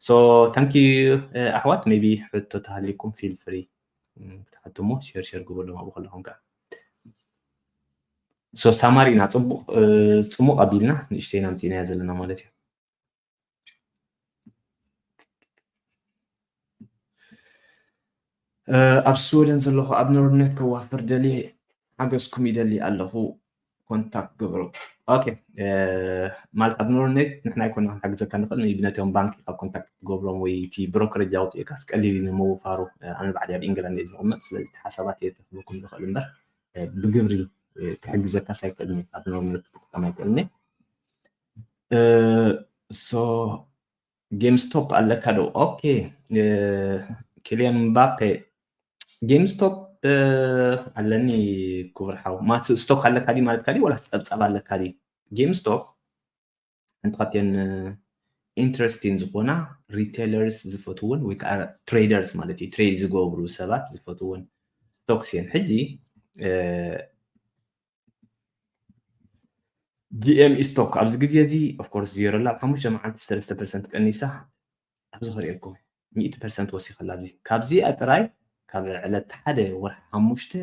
so thank you ኣሕዋት maybe ሕቶ ተሃሊኩም feel free ክትሓቱ እሞ ሼር ሼር ግበሎም ኣብኡ ከለኹም ከዓ so ሳማሪ ኢና ፅቡቅ ፅሙቅ ኣቢልና ንእሽተይና ምፅኢናያ ዘለና ማለት እዩ ኣብ ስወደን ዘለኹ ኣብ ኖርድኔት ከዋፍር ደልየ ሓገዝኩም ይደሊ ኣለኹ ኮንታክት ግብሩ ኦኬ ማለት ኣብ ኖርድኔት ንሕና ኣይኮና ክንሓግዘካ ንኽእል ቢ ነቶም ባንክ ካብ ኮንታክት ክትገብሮም ወይ እቲ ብሮከረጅ ኣውፅእካ ስቀሊል ንምውፋሩ ኣነ ባዕሊ ኣብ ኢንግላንድ እየ ዝቕመጥ ስለዚ ሓሳባት እየ ተኽበኩም ዝኽእል እምበር ብግብሪ ክሕግዘካ ሳይክእል ኣብ ኖርድኔት ክጥቀም ኣይክእልኒ ሶ ጌም ስቶፕ ኣለካ ዶ ኦኬ ኪልያን ምባፔ ጌም ስቶፕ ኣለኒ ክቡር ሓው ማት ስቶክ ኣለካ ዲ ማለት ካዲ ወላ ፀብፀብ ኣለካ ዲ ጌም ስቶፕ ሓንቲ ካብተን ኢንትረስቲን ዝኾና ሪቴለርስ ዝፈትውን ወይ ከዓ ትሬደርስ ማለት እዩ ትሬድ ዝገብሩ ሰባት ዝፈትውን ስቶክስ እየን ሕጂ ጂኤምኢ ስቶክ ኣብዚ ግዜ እዚ ኦፍኮርስ ዜሮ ላ ሓሙሽተ መዓልቲ ሰለስተ ፐርሰንት ቀኒሳ ኣብዚ ክርእየኩም ሚእቲ ፐርሰንት ወሲኸላ ኣብዚ ካብዚኣ ጥራይ ካብ ዕለት ሓደ ወርሒ ሓሙሽተ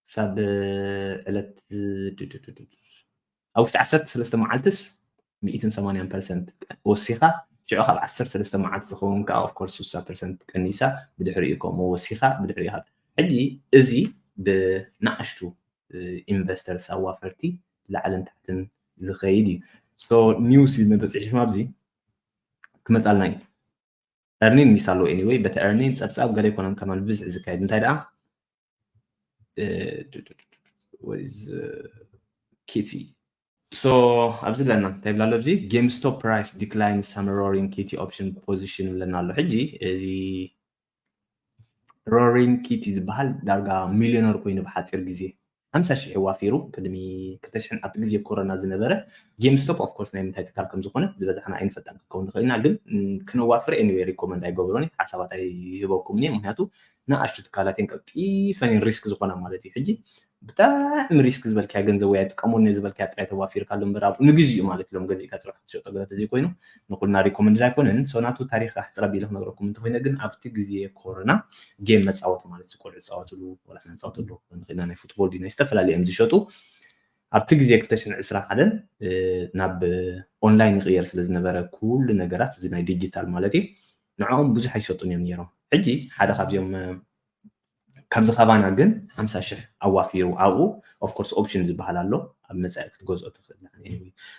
ክሳብ ዕለት ኣብ ውሽጢ ዓሰርተ ሰለስተ መዓልትስ ሚእትን ሰማንያን ፐርሰንት ወሲኻ፣ ሽዑ ካብ ዓሰርተ ሰለስተ መዓልቲ ዝኸውን ከዓ of course ስሳ ፐርሰንት ቀኒሳ፣ ብድሕሪኡ ከምኡ ወሲኻ፣ ብድሕሪኡ ካብ ሕጂ እዚ ብንኣሽቱ ኢንቨስተርስ ኣዋፈርቲ ላዕልን ታሕትን ዝኸይድ እዩ። So news ኢልና ተፅሒፍና ኣብዚ ክመፃልና እዩ። earning miss ኣሎ anyway፣ በቲ earning ፀብፃብ ገለ ኣይኮነን ከማን ብዝሒ ዝካየድ። እንታይ ደኣ ኪቲ so ኣብዚ ኣለና እንታይ ብላ ኣሎ ኣብዚ GameStop price decline some roaring kitty option position ብለና ኣሎ። ሕጂ እዚ roaring kitty ዝበሃል ዳርጋ ሚሊዮነር ኮይኑ ብሓፂር ግዜ ሓምሳ ሺሕ ዋፊሩ ቅድሚ ክልተ ሽሕን ኣብቲ ግዜ ኮሮና ዝነበረ GameStop of course ናይ ምንታይ ትካል ከም ዝኾነ ዝበዛሕና ኣይንፈልጣን ክኸውን ንኽእል ኢና፣ ግን ም፣ ክነዋፍር anyway recommend ኣይገብሮን እየ፣ ሓሳባት ኣይህበኩም እየ፣ ምክንያቱ ንኣሽቱ ትካላት እየን ቀልጢፈን እየን ሪስክ ዝኾና ማለት እዩ። ሕጂ ብጣዕሚ ሪስክ ዝበልካያ ገንዘብ ወይ ኣይጥቀሙን ዝበልካያ ጥራይ ተዋፊርካሉ እምበር ኣብኡ ንግዜኡ ማለት እዮም ገዚእካ ፅባሕ ክትሸጦ ገለ ተዘይኮይኑ ንኩልና ሪኮመንድ ኣይኮነን። So ናቱ ታሪክ ኣሕፅር ኣቢለ ክነግረኩም እንተኮይነ ግን ኣብቲ ግዜ ኮሮና ጌም መፃወቲ ማለት እዩ፣ ቆልዑ ዝፃወትሉ ወላ ንሕና ንፃወተሉ ንኽእልና ናይ ፉትቦል ድዩ ናይ ዝተፈላለዩ እዮም ዝሸጡ። ኣብቲ ግዜ ክልተ ሽሕን ዕስራን ሓደን ናብ ኦንላይን ይቕየር ስለ ዝነበረ ኩሉ ነገራት እዚ ናይ ዲጂታል ማለት እዩ ንዕኦም ብዙሕ ኣይሸጡን እዮም ነይሮም። ሕጂ ሓደ ካብዚኦም ካብዚ ካባና ግን ሓምሳ ሽሕ ኣዋፊሩ ኣብኡ of course ኦፕሽን ዝበሃል ኣሎ ኣብ መፃኢ ክትገዝኦ ትኽእል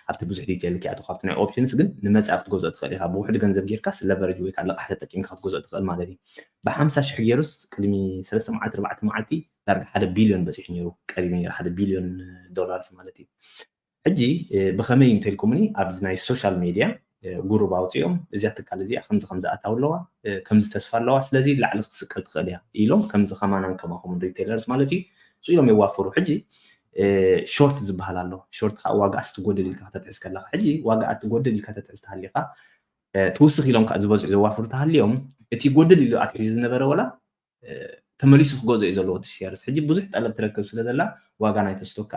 ኣብቲ ብዙሕ ዲቴል ከይኣተኹ ኣብቲ ናይ ኦፕሽንስ ግን ንመፃኢ ክትገዝኦ ትኽእል ኢኻ ብውሕድ ገንዘብ ጌርካስ ለቨሬጅ ወይ ከዓ ልቓሕ ተጠቂምካ ክትገዝኦ ትኽእል ማለት እዩ ብሓምሳ ሽሕ ገይሩስ ቅድሚ ሰለስተ መዓልቲ ኣርባዕተ መዓልቲ ዳርጋ ሓደ ቢልዮን በፂሑ ነይሩ ቀሪቡ ነይሩ ሓደ ቢልዮን ዶላርስ ማለት እዩ ሕጂ ብኸመይ እንተልኩምኒ ኣብዚ ናይ ሶሻል ሜድያ ጉሩብ ኣውፂኦም እዚኣ ትካል እዚኣ ከምዚ ከምዚ ኣታው ኣለዋ ከምዚ ተስፋ ኣለዋ ስለዚ ላዕሊ ክትስቀል ትኽእል እያ ኢሎም ከምዚ ከማናን ከማኹም ሪቴለርስ ማለት እዩ ኢሎም የዋፍሩ ሕጂ ሾርት ዝበሃል ኣሎ ሾርት ከዓ ዋጋ ኣስትጎድል ኢልካ ከተትሕዝ ከለካ ሕጂ ዋጋ ኣትጎድል ኢልካ ተትሕዝ ተሃሊካ ትውስኽ ኢሎም ከዓ ዝበዝሑ ዘዋፍሩ ተሃልዮም እቲ ጎድል ኢሉ ኣትሒዙ ዝነበረ ወላ ተመሊሱ ክገዝኦ እዩ ዘለዎ እቲ ሸርስ ሕጂ ብዙሕ ጠለብ ትረክብ ስለ ዘላ ዋጋ ናይ ተስቶካ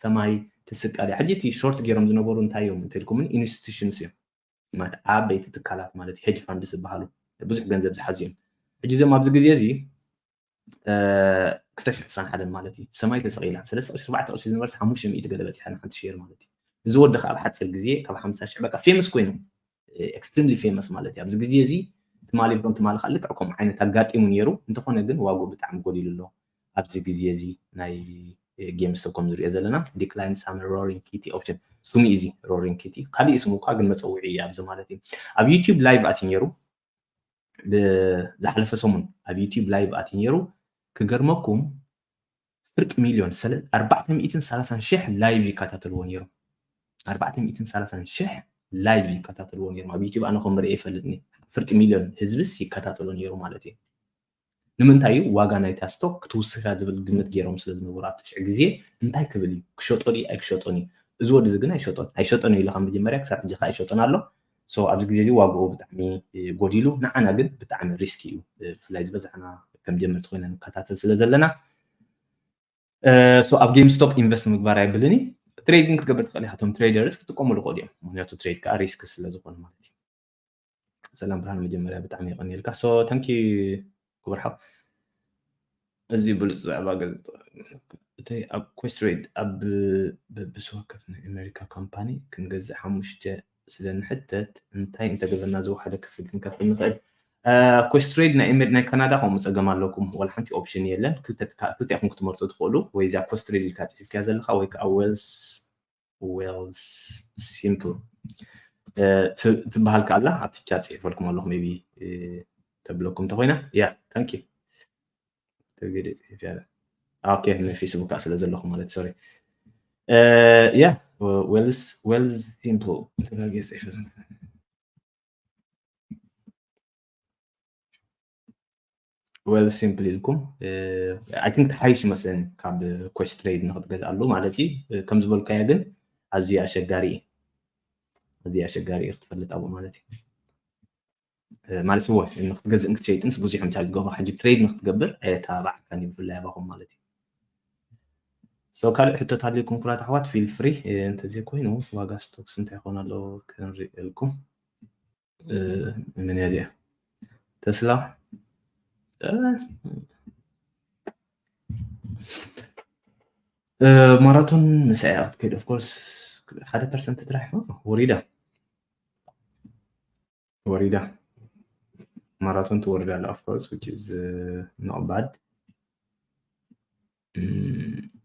ሰማይ ትስቀል እያ ሕጂ እቲ ሾርት ገይሮም ዝነበሩ እንታይ እዮም እንተልኩምን ኢንስቲቱሽንስ እዮም ማለት ዓበይቲ ትካላት ማለት ሄጅ ፋንድስ ዝበሃሉ ብዙሕ ገንዘብ ዝሓዙ እዮም ሕጂ እዚኦም ኣብዚ ግዜ እዚ ክልተ ሽሕን ዕስራን ሓደን ማለት እዩ ሰማይ ተሰቒላ ሰለስተ ቅርሺ ኣርባዕተ ቅርሺ ዝነበርስ ሓሙሽተ ሚእቲ ገለ በፂሓ ንሓንቲ ሼር ማለት እዩ እዚ ወዲ ከዓ ኣብ ሓፂር ግዜ ካብ ሓምሳ ሽሕ በቃ ፌመስ ኮይኑ ኤክስትሪምሊ ፌመስ ማለት እዩ ኣብዚ ግዜ እዚ ትማሊ ብሎም ትማሊ ከዓ ልክዕ ከምኡ ዓይነት ኣጋጢሙ ነይሩ እንተኾነ ግን ዋግኡ ብጣዕሚ ጎዲሉ ኣሎ ኣብዚ ግዜ እዚ ናይ ጌምስቶክ ከም ዝሪኦ ዘለና ዲክላይን ሳመር ሮሪንግ ኪቲ ኦፕሽን ስሙ እዚ ሮሪንግ ኪቲ ካሊእ ስሙ እኳ ግን መፀውዒ እዩ ኣብዚ ማለት እዩ ኣብ ዩቲዩብ ላይቭ ኣትዩ ነይሩ ዝሓለፈ ሰሙን ኣብ ዩቲዩብ ላይቭ ኣትዩ ነይሩ ክገርመኩም ፍርቂ ሚልዮን ኣርባዕተ ሚእትን ሰላሳን ሽሕ ላይቭ ይከታተልዎ ነይሮም ኣርባዕተ ሚእትን ሰላሳን ሽሕ ላይቭ ይከታተልዎ ነይሮም ኣብ ዩቲዩብ ኣነ ከም ርኤ ይፈልጥኒ ፍርቂ ሚልዮን ህዝብስ ይከታተሎ ነይሩ ማለት እዩ ንምንታይ እዩ ዋጋ ናይታ ስቶክ ክትውስኽ እያ ዝብል ግምት ገይሮም ስለ ዝነበሩ ኣብቲ ሽዕ ግዜ እንታይ ክብል እዩ ክሸጦ ድዩ ኣይክሸጦን እዩ እዚ ወዲ እዚ ግን ኣይሸጦን ኣይሸጦን እዩ ኢለ ካብ መጀመርያ ክሳብ ሕጂ ከዓ ኣይሸጦን ኣሎ so ኣብዚ ግዜ እዚ ዋግኡ ብጣዕሚ ጎዲሉ ንዓና ግን ብጣዕሚ ሪስክ እዩ ብፍላይ ዝበዛሕና ከም ጀመርቲ ኮይና ንከታተል ስለ ዘለና so ኣብ ጌም ስቶፕ ኢንቨስት ምግባር ኣይብልን እዩ ትሬድ ግን ክትገብር ትኽእል ኢካ ቶም ትሬደርስ ክጥቀሙሉ ይኽእሉ እዮም ምክንያቱ ትሬድ ከዓ ሪስክ ስለ ዝኾነ ማለት እዩ ሰላም ብርሃን መጀመርያ ብጣዕሚ የቐንየልካ so thank you ክቡር ሓው እዚ ብሉፅ ዛዕባ ገ እቲ ኣብ ኮስትሬድ ኣብ በብስወከፍ ናይ ኣሜሪካ ካምፓኒ ክንገዝእ ሓሙሽተ ስለ ንሕተት እንታይ እንተገበርና ዝወሓደ ክፍል ክንከፍል ንኽእል ኮስትሬድ ናይ ናይ ካናዳ ከምኡ ፀገም ኣለኩም ዋላ ሓንቲ ኦፕሽን የለን ክልተ ኢኹም ክትመርፁ ትኽእሉ ወይ እዚኣ ኮስትሬድ ኢልካ ፅሒፍካያ ዘለካ ወይ ከዓ ዌልስ ዌልስ ሲምፕል ትበሃል ከኣላ ኣብቲ ቻት ፅሒፈልኩም ኣለኹ ቢ ተብለኩም እንተኮይና ያ ታንኪ ተግዜ ፅሒፍ ያለ ኦኬ ንፌስቡክ ከዓ ስለ ዘለኹ ማለት ሶሪ ያ ዌልስ ዌልስ ሲምፕል ተጋጌ ፅሒፈ well simple ኢልኩም I think ሓይሽ ይመስለኒ ካብ ኮስት ትሬድ ንክትገዝኣሉ ማለት እዩ ከም ዝበልካዮ ግን ኣዝዩ ኣሸጋሪ እዩ ኣዝዩ ኣሸጋሪ እዩ ክትፈልጥ ኣብኡ ማለት እዩ ማለት እዎ ንክትገዝእ ንክትሸይጥንስ ብዙሕ ምሳል ዝገብሮ ሕጂ ትሬድ ንክትገብር ኣየተባባዓካን እዩ ብፍላይ ኣባኹም ማለት እዩ so ካልእ ሕቶት ሃልዩኩም ኩራት ኣሕዋት ፊል ፍሪ እንተዘይኮይኑ ዋጋ ስቶክስ እንታይ ይኾን ኣሎ ክንሪእልኩም ምን እያ እዚኣ ተስላ ማራቶን ምሳይ ክትከይድ ኦፍኮርስ ሓደ ፐርሰንት ጥራሕ ወሪዳ ወሪዳ ማራቶን ትወርድ ኣላ of course which is not bad።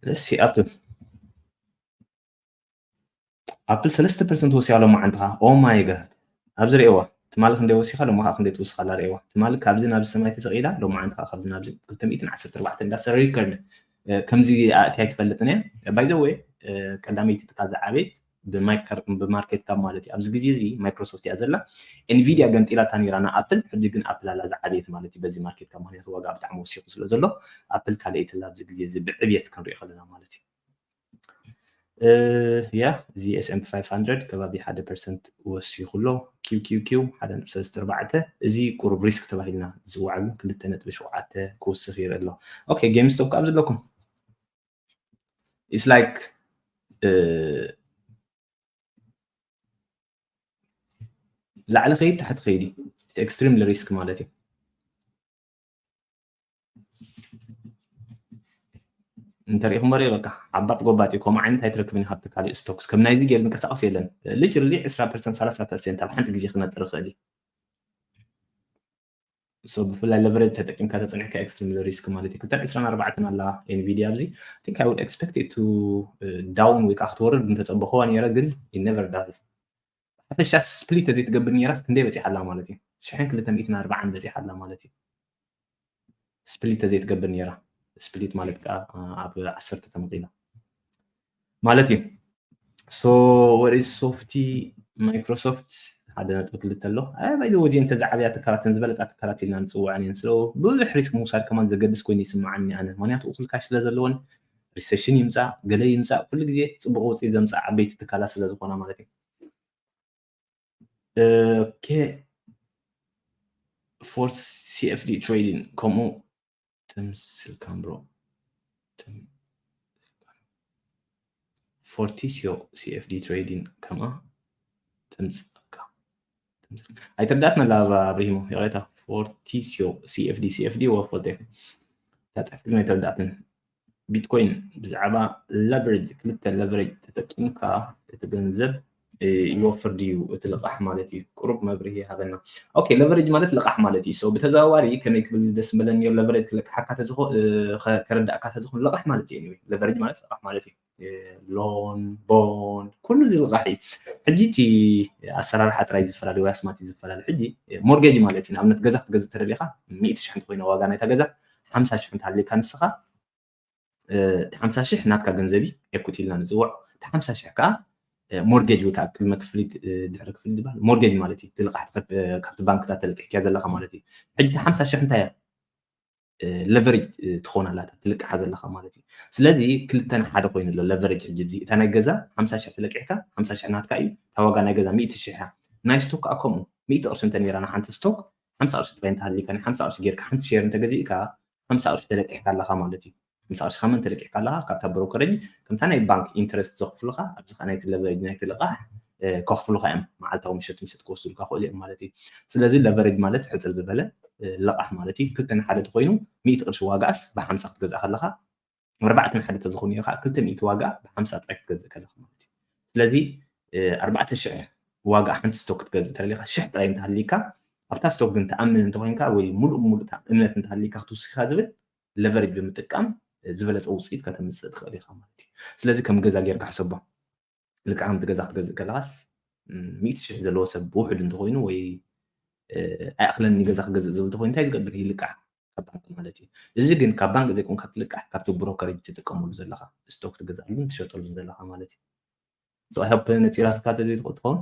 Let's see ኣፕል ኣፕል ሰለስተ ፐርሰንት ወሲኻ ሎማዓንቲ ኸዓ oh my god ኣብዚ ርእይዋ ትማሊ ክንደይ ወሲኻ ሎማ ከዓ ክንደይ ትውስኻ ኣላ ርእይዋ ትማሊ ካብዚ ናብዚ ሰማይ ተሰቒላ ሎማዓንቲ ከዓ ካብዚ ናብዚ ክልተ ሚእትን ዓሰርተ ኣርባዕተን that's record። ከምዚ ኣእትያ ኣይትፈልጥን እያ by the way ቀዳመይቲ ትካል ዝዓበየት ብማርኬት ካፕ ማለት እዩ ኣብዚ ግዜ እዚ ማይክሮሶፍት እያ ዘላ ኤንቪድያ ገንጢላታ ነይራ ንኣፕል ሕጂ ግን ኣፕል ኣላ ዝዓበየት ማለት እዩ በዚ ማርኬት ካፕ ምክንያቱ ዋጋ ብጣዕሚ ወሲኹ ስለ ዘሎ ኣፕል ካልኣይቲ ኣላ ኣብዚ ግዜ እዚ ብዕብየት ክንሪኦ ከለና ማለት እዩ ያ እዚ S&P five hundred ከባቢ ሓደ ፐርሰንት ወሲኹ ኣሎ QQQ ሓደ ነጥቢ ሰለስተ ኣርባዕተ እዚ ቁሩብ ሪስክ ተባሂልና ዝፅዋዕ ግን ክልተ ነጥቢ ሸውዓተ ክውስኽ ይርኢ ኣሎ okay GameStop ካብ ዘለኩም it's like ላዕሊ ከይድ ታሕቲ ከይድ extremely risk ማለት እዩ እንተሪኢኹም ሪኦ በቃ ዓባጥ ጎባጥ እዩ ከምኡ ዓይነት ኣይትረክብን ካብቲ ካልእ stocks ከም ናይዚ ገይሩ ዝንቀሳቀስ የለን literally ዕስራ ፐርሰንት ሰላሳ ፐርሰንት ኣብ ሓንቲ ግዜ ክነጥር ይኽእል እዩ so ብፍላይ leverage ተጠቂምካ ተፀኒሕካ extremely risk ማለት እዩ ክልተን ዕስራን ኣርባዕተን ኣላ ኤንቪድያ ኣብዚ think I would expect it to down ወይ ከዓ ክትወርድ እንተፀበኽዋ ነይረ ግን never does ሓፈሻ split ተዘይትገብር ነይራስ ክንደይ በፂሓ ኣላ ማለት እዩ ሽሕን ክልተ ሚእትን ኣርባዓን በፂሓ ኣላ ማለት እዩ split ተዘይትገብር ነይራ split ማለት ከዓ ኣብ ዓሰርተ ተመቒላ ማለት እዩ so what is Softy Microsoft ሓደ ነጥቢ ክልተ ኣሎ by the way እንተ ዝዓብያ ትካላትን ዝበለፃ ትካላት ኢልና ንፅውዐን እየን so ብዙሕ risk ምውሳድ ከማን ዘገድስ ኮይኑ ይስምዓኒ ኣነ ምክንያቱ እኩል cash ስለ ዘለወን recession ይምፃእ ገለ ይምፃእ ኩሉ ግዜ ፅቡቅ ውፅኢት ዘምፃእ ዓበይቲ ትካላት ስለ ዝኾና ማለት እዩ okay for CFD trading ከምኡ ተምስልካም bro for Tisio CFD trading ከምኣ ተምፅእካ ኣይተርዳእትና ላባ ኣብሪሂሞ ይቕሬታ for Tisio CFD CFD ወፎቴ ታፅሕፍትግን ኣይተረዳእትን ቢትኮይን ብዛዕባ leverage ክልተ leverage ተጠቂምካ እቲ ገንዘብ ይወፍር ድዩ እቲ ልቃሕ ማለት እዩ ቁሩብ መብርሂ ሃበና okay leverage ማለት ልቃሕ ማለት እዩ so ብተዘዋዋሪ ከመይ ክብል ደስ ምበለኒ ነሩ leverage ክልቅሓካ ከረዳእካ ተዝኾን ልቃሕ ማለት እዩ leverage ማለት ልቃሕ ማለት እዩ loan bond ኩሉ እዚ ልቃሕ እዩ ሕጂ እቲ ኣሰራርሓ ጥራይ ዝፈላለዩ ወይ ኣስማት እዩ ዝፈላለዩ ሕጂ mortgage ማለት እዩ ንኣብነት ገዛ ክትገዝእ ተደሊኻ ሚእቲ ሽሕ እንተኮይና ዋጋ ናይታ ገዛ ሓምሳ ሽሕ እንተሃልየካ ንስኻ እቲ ሓምሳ ሽሕ ናትካ ገንዘብ እዩ equity ኢልና ንፅውዖ እቲ ሓምሳ ሽሕ ከዓ mortgage ወይ ከዓ ቅድመ ክፍሊት ድሕሪ ክፍሊት ዝበሃል mortgage ማለት እዩ እቲ ልቃሕ ካብቲ ባንክታት ተለቂሕካያ ዘለካ ማለት እዩ ሕጂ እቲ ሓምሳ ሽሕ እንታይ እያ leverage ትኾን ኣላ እታ ትልቅሓ ዘለካ ማለት እዩ ስለዚ ክልተ ንሓደ ኮይኑ ኣሎ leverage ሕጂ እዚ እታ ናይ ገዛ ሓምሳ ሽሕ ተለቂሕካ ሓምሳ ሽሕ ናትካ እዩ እታ ዋጋ ናይ ገዛ ሚእቲ ሽሕ እያ ናይ stock ከዓ ከምኡ ሚእቲ ቅርሺ እንተ ነይራ ንሓንቲ stock ሓምሳ ቅርሺ ጥራይ እንተሃሊካ ናይ ሓምሳ ቅርሺ ጌርካ ሓንቲ share እንተገዚእካ ሓምሳ ቅርሺ ተለቂሕካ ኣለኻ ማለት እዩ ሓምሳ ቅርሺ ከመን ተለቂሕካ ኣለኻ ካብታ brokerage ከምታ ናይ ባንክ interest ዘኽፍሉኻ ኣብዚ ከዓ ናይቲ leverage ናይቲ ልቓሕ ከኽፍሉኻ እዮም መዓልታዊ ምሸት ምሸት ክወስዱልካ ክእሉ እዮም ማለት እዩ ስለዚ leverage ማለት ሕፅር ዝበለ ልቓሕ ማለት እዩ ክልተ ንሓደ ተኮይኑ ሚእቲ ቅርሺ ዋጋኣስ ብሓምሳ ክትገዝእ ከለኻ ኣርባዕተ ንሓደ ተዝኾን ነይሩ ከዓ ክልተ ሚእቲ ዋጋ ብሓምሳ ጥራይ ክትገዝእ ከለኻ ማለት እዩ ስለዚ ኣርባዕተ ሽሕ ዋጋ ሓንቲ stock ክትገዝእ ተደሊኻ ሽሕ ጥራይ እንተሃሊካ ኣብታ stock ግን ትኣምን እንተኮይንካ ወይ ሙሉእ ብሙሉእ እምነት እንተሃሊካ ክትውስካ ዝብል leverage ብምጥቃም ዝበለፀ ውፅኢት ከተምፅእ ትኽእል ኢኻ ማለት እዩ ስለዚ ከም ገዛ ጌርካ ሕሰቦ ልክዓ ከምቲ ገዛ ክትገዝእ ከለኻስ ሚእቲ ሽሕ ዘለዎ ሰብ ብውሕድ እንተኮይኑ ወይ ኣይኣኽለኒ ገዛ ክገዝእ ዝብል እንተኮይኑ እንታይ ዝገብር ይልቃሕ ካብ ባንክ ማለት እዩ እዚ ግን ካብ ባንክ ዘይኮንካ ትልቃሕ ካብቲ brokerage ትጥቀመሉ ዘለኻ stock ትገዝኣሉን ትሸጠሉን ዘለኻ ማለት እዩ I hope ነፂራትካ ተዘይትኸውን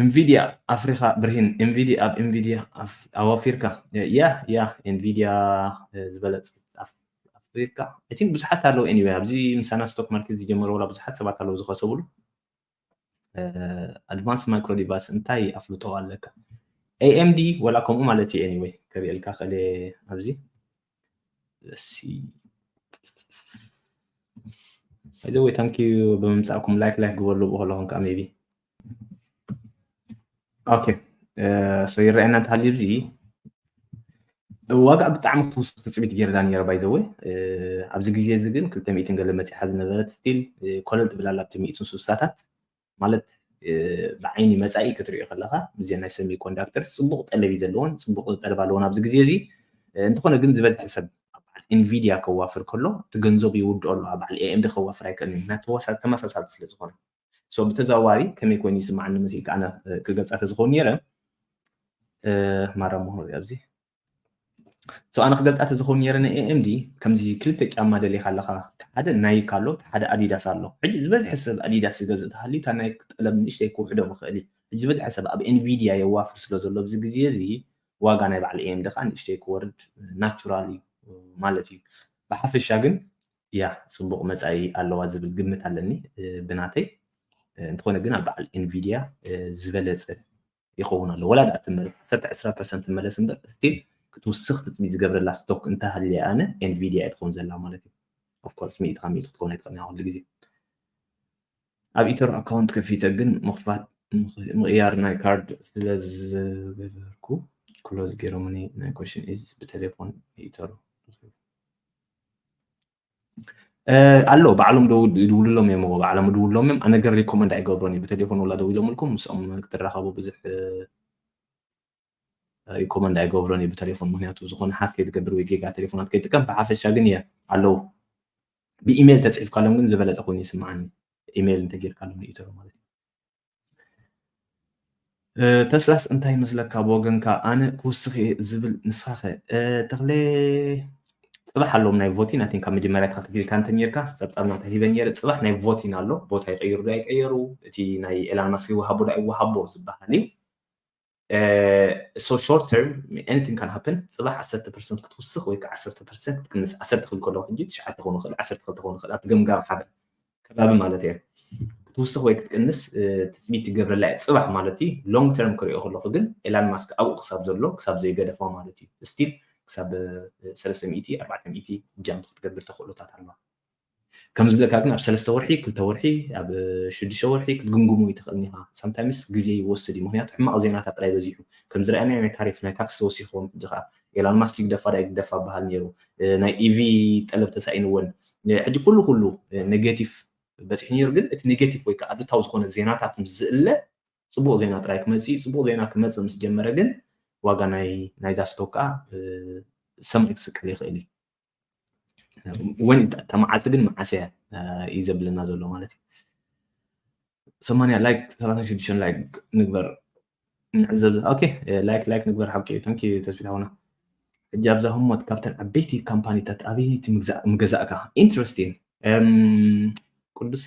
Nvidia ኣፍሪኻ ብርሂን Nvidia ኣብ Nvidia ኣዋፊርካ ያ ያ Nvidia ዝበለፅ ኣፍሪካ I think ብዙሓት ኣለዉ anyway ኣብዚ ምሳና stock market ዝጀመሩ ዋላ ብዙሓት ሰባት ኣለዉ ዝኸሰብሉ Advanced Micro Device እንታይ ኣፍልጦ ኣለካ AMD ወላ ከምኡ ማለት እዩ anyway ከርእየልካ ክእል ኣብዚ let's see by the way thank you ብምምፃእኩም like like ግበርሉ ብከለኹም ከዓ maybe okay so ይረኣየና እንተሃልዩ እዚ ዋጋ ብጣዕሚ ክትውስኽ ትፅቢት ጌርና ነይረ ባይዘወ። ኣብዚ ግዜ እዚ ግን ክልተ ሚእትን ገለ መፂሓ ዝነበረት ስቲል ኮለል ትብል ኣላ ኣብቲ ሚእትን ስሳታት ማለት ብዓይኒ መፃኢ ክትሪኦ ከለካ ብዜ ናይ ሰሚ ኮንዳክተር ፅቡቅ ጠለብ እዩ ዘለዎን ፅቡቅ ጠለብ ኣለዎን ኣብዚ ግዜ እዚ። እንተኾነ ግን ዝበዝሐ ሰብ ኣብ በዓል ኤንቪዲያ ከዋፍር ከሎ እቲ ገንዘቡ ይውድኦ ኣሎ ኣብ በዓል ኤኤምዲ ከዋፍር ኣይክእልን እዩ ተመሳሳልቲ ስለ ዝኾነ። ብተዘዋዋሪ ከመይ ኮይኑ ይስማዓኒ መሲልካ ኣነ ክገልፃ ተዝኸውን ነይረ። ማራ ምሆ ኣብዚ ኣነ ክገልፃ ተዝኸውን ነይረ ንኤኤምዲ ከምዚ ክልተ ጫማ ደሊካ ኣለካ ሓደ ናይክ ኣሎ ሓደ ኣዲዳስ ኣሎ። ሕጂ ዝበዝሐ ሰብ ኣዲዳስ ዝገዝእ ተሃልዩ እታ ናይክ ጠለብ ንእሽተይ ክውሕዶ ምኽእል እዩ። ሕጂ ዝበዝሐ ሰብ ኣብ ኤንቪዲያ የዋፍር ስለ ዘሎ ኣብዚ ግዜ እዚ ዋጋ ናይ በዓል ኤኤምዲ ከዓ ንእሽተይ ክወርድ ናቹራል እዩ ማለት እዩ። ብሓፈሻ ግን ያ ፅቡቅ መፃኢ ኣለዋ ዝብል ግምት ኣለኒ ብናተይ። እንተኾነ ግን ኣብ በዓል ኤንቪዲያ ዝበለፀ ይኸውን ኣሎ ወላ ደኣ ትመለስ ዓሰርተ ዕስራ ፐርሰንት ትመለስ እምበር ስቲል ክትውስኽ ትፅቢት ዝገብረላ ስቶክ እንተሃልየ ኣነ ኤንቪዲያ እያ ትኸውን ዘላ ማለት እዩ። ኦፍኮርስ ሚእቲ ካብ ሚእቲ ክትከውን ኣይትኽእልን ኩሉ ግዜ። ኣብ ኢተር ኣካውንት ከፊተ ግን ምኽፋት ምቕያር ናይ ካርድ ስለ ዝገበርኩ ክሎዝ ገይሮምኒ ናይ ኮሽን ኢዝ ብቴሌፎን ኢተሩ ኣሎ ባዕሎም ደው ድውልሎም እዮም ባዕሎም ድውልሎም እዮም ኣነ ግን ሪኮመንድ ኣይገብሮን እዩ ብቴሌፎን ወላ ደው ኢሎምልኩም ምስኦም ክትራኸቡ ብዙሕ ሪኮመንድ ኣይገብሮን እዩ ብቴሌፎን ምክንያቱ ዝኾነ ሃክ ከይትገብር ወይ ጌጋ ቴሌፎናት ከይጥቀም ብሓፈሻ ግን እየ ኣለዉ ብኢሜይል ተፅሒፍካሎም ግን ዝበለፀ ኮይኑ ይስምዓኒ ኢሜይል እንተጌርካሎም ንኢተሩ ማለት እዩ ተስላስ እንታይ ይመስለካ ብወገንካ ኣነ ክውስኽ እየ ዝብል ንስኻኸ ተኽለ ፅባሕ ኣለዎም ናይ ቮቲ ናቲን ካብ መጀመርያ ተኸትልካ እንተ ነርካ ፀብፃብ ናታ ሂበ ነረ ፅባሕ ናይ ቮቲን ኣሎ ቦታ ይቀይሩ ዶ ኣይቀየሩ እቲ ናይ ኤላን ማስክ ይወሃቦ ዶ ኣይወሃቦ ዝበሃል እዩ so short term anything can happen ፅባሕ ዓሰርተ ፐርሰንት ክትውስኽ ወይ ከዓ ዓሰርተ ፐርሰንት ክትቅንስ ዓሰርተ ክብል ከለኹ ሕጂ ትሽዓተ ክኸውን ይኽእል ዓሰርተ ክልተ ክኸውን ይኽእል ኣብቲ ገምጋም ሓደ ከባቢ ማለት እየ ክትውስኽ ወይ ክትቅንስ ትፅቢት ትገብረላ እየ ፅባሕ ማለት እዩ long term ክሪኦ ከለኹ ግን ኤላን ማስክ ኣብኡ ክሳብ ዘሎ ክሳብ ዘይገደፋ ማለት እዩ still ክሳብ ሰለስተ ሚእቲ ኣርባዕተ ሚእቲ ጃምፕ ክትገብር ተኽእሎታት ኣለዋ ከም ዝብለካ ግን ኣብ ሰለስተ ወርሒ ክልተ ወርሒ ኣብ ሽዱሽተ ወርሒ ክትግምግሞ ይትኽእልን ኢኻ sometimes ግዜ ይወስድ እዩ ምክንያቱ ሕማቕ ዜናታት ጥራይ በዚሑ ከም ዝረኣናዮ ናይ ታሪፍ ናይ ታክስ ተወሲኽዎም ሕጂ ከዓ ኤላን ማስክ ይግደፋ ዳ ይግደፋ በሃል ነይሩ ናይ ኢቪ ጠለብ ተሳኢንወን ሕጂ ኩሉ ኩሉ ኔጌቲቭ በፂሑ ነይሩ ግን እቲ ኔጌቲቭ ወይ ከዓ ኣሉታዊ ዝኾነ ዜናታት ምስ ዝእለ ፅቡቅ ዜና ጥራይ ክመፅእ እዩ ፅቡቅ ዜና ክመፅእ ምስ ጀመረ ግን ዋጋ ናይ ናይዛ ስቶክ ከዓ ሰማይ ክስቀል ይኽእል እዩ ወን እታ መዓልቲ ግን መዓስ እያ እዩ ዘብለና ዘሎ ማለት እዩ ሰማንያ ላይክ ሰላሳ ሽዱሽተ ላይክ ንግበር ንዕዘብ ኦኬ ላይክ ላይክ ንግበር ሓቂ እዩ ታንኪ ተስፊት ሓውና ሕጂ ኣብዛ ህሞት ካብተን ዓበይቲ ካምፓኒታት ኣበይቲ ምገዛእካ ኢንትረስቲን ቅዱስ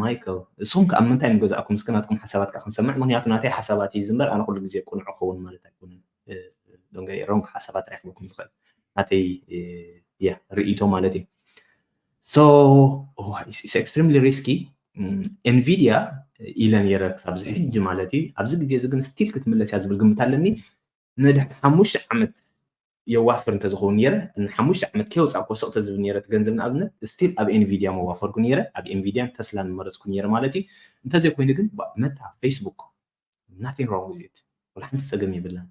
ማይክል እሱም ከ ኣብ ምንታይ ምገዛእኩም እስከ ናትኩም ሓሳባት ከ ክንሰምዕ ምክንያቱ ናተይ ሓሳባት እዩ ዝምበር ኣነ ኩሉ ግዜ ቁንዖ ክኸውን ማለት ኣይኮንን ሮንግ ሓሳባት ኣይክበኩም ዝኽእል ናተይ ያ ርእይቶ ማለት እዩ so it's extremely risky ኤንቪድያ ኢለ ነረ ክሳብ ዝሕጂ ማለት እዩ ኣብዚ ግዜ እዚ ግን ስቲል ክትምለስ እያ ዝብል ግምት ኣለኒ ንድሕሪ ሓሙሽተ ዓመት የዋፍር እንተዝኸውን ነረ ሓሙሽተ ዓመት ከይወፃእኮ ስቕ ተዝብል ነረ ገንዘብ ንኣብነት ስቲል ኣብ ኤንቪድያ መዋፈርኩ ነረ ኣብ ኤንቪድያን ተስላን መረፅኩ ነረ ማለት እዩ እንተዘይኮይኑ ግን መታ ፌስቡክ nothing wrong with it ወላ ሓንቲ ፀገም የብላን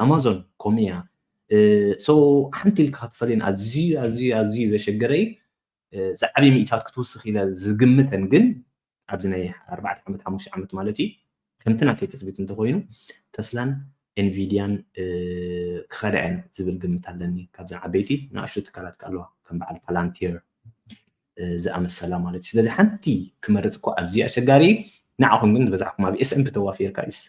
ኣማዞን ኮሚያ so ሓንቲ ኢልካ ክትፈልየን ኣዝዩ ኣዝዩ ኣዝዩ ዘሸገረ እዩ ዝዓበየ ሚእታት ክትውስኽ ኢለ ዝግምተን ግን ኣብዚ ናይ ኣርባዕተ ዓመት ሓሙሽተ ዓመት ማለት እዩ ከምቲ ናተይ ትፅቢት እንተኮይኑ ተስላን ኤንቪድያን ክኸዳ እየን ዝብል ግምት ኣለኒ ካብዘን ዓበይቲ ንኣሽቱ ትካላት ከ ኣለዋ ከም በዓል ፓላንቲር ዝኣመሰላ ማለት እዩ ስለዚ ሓንቲ ክመርፅ እኮ ኣዝዩ ኣሸጋሪ ንዓኹም ግን ዝበዛሕኩም ኣብ ኤስኤምፒ ተዋፊርካ ኢስ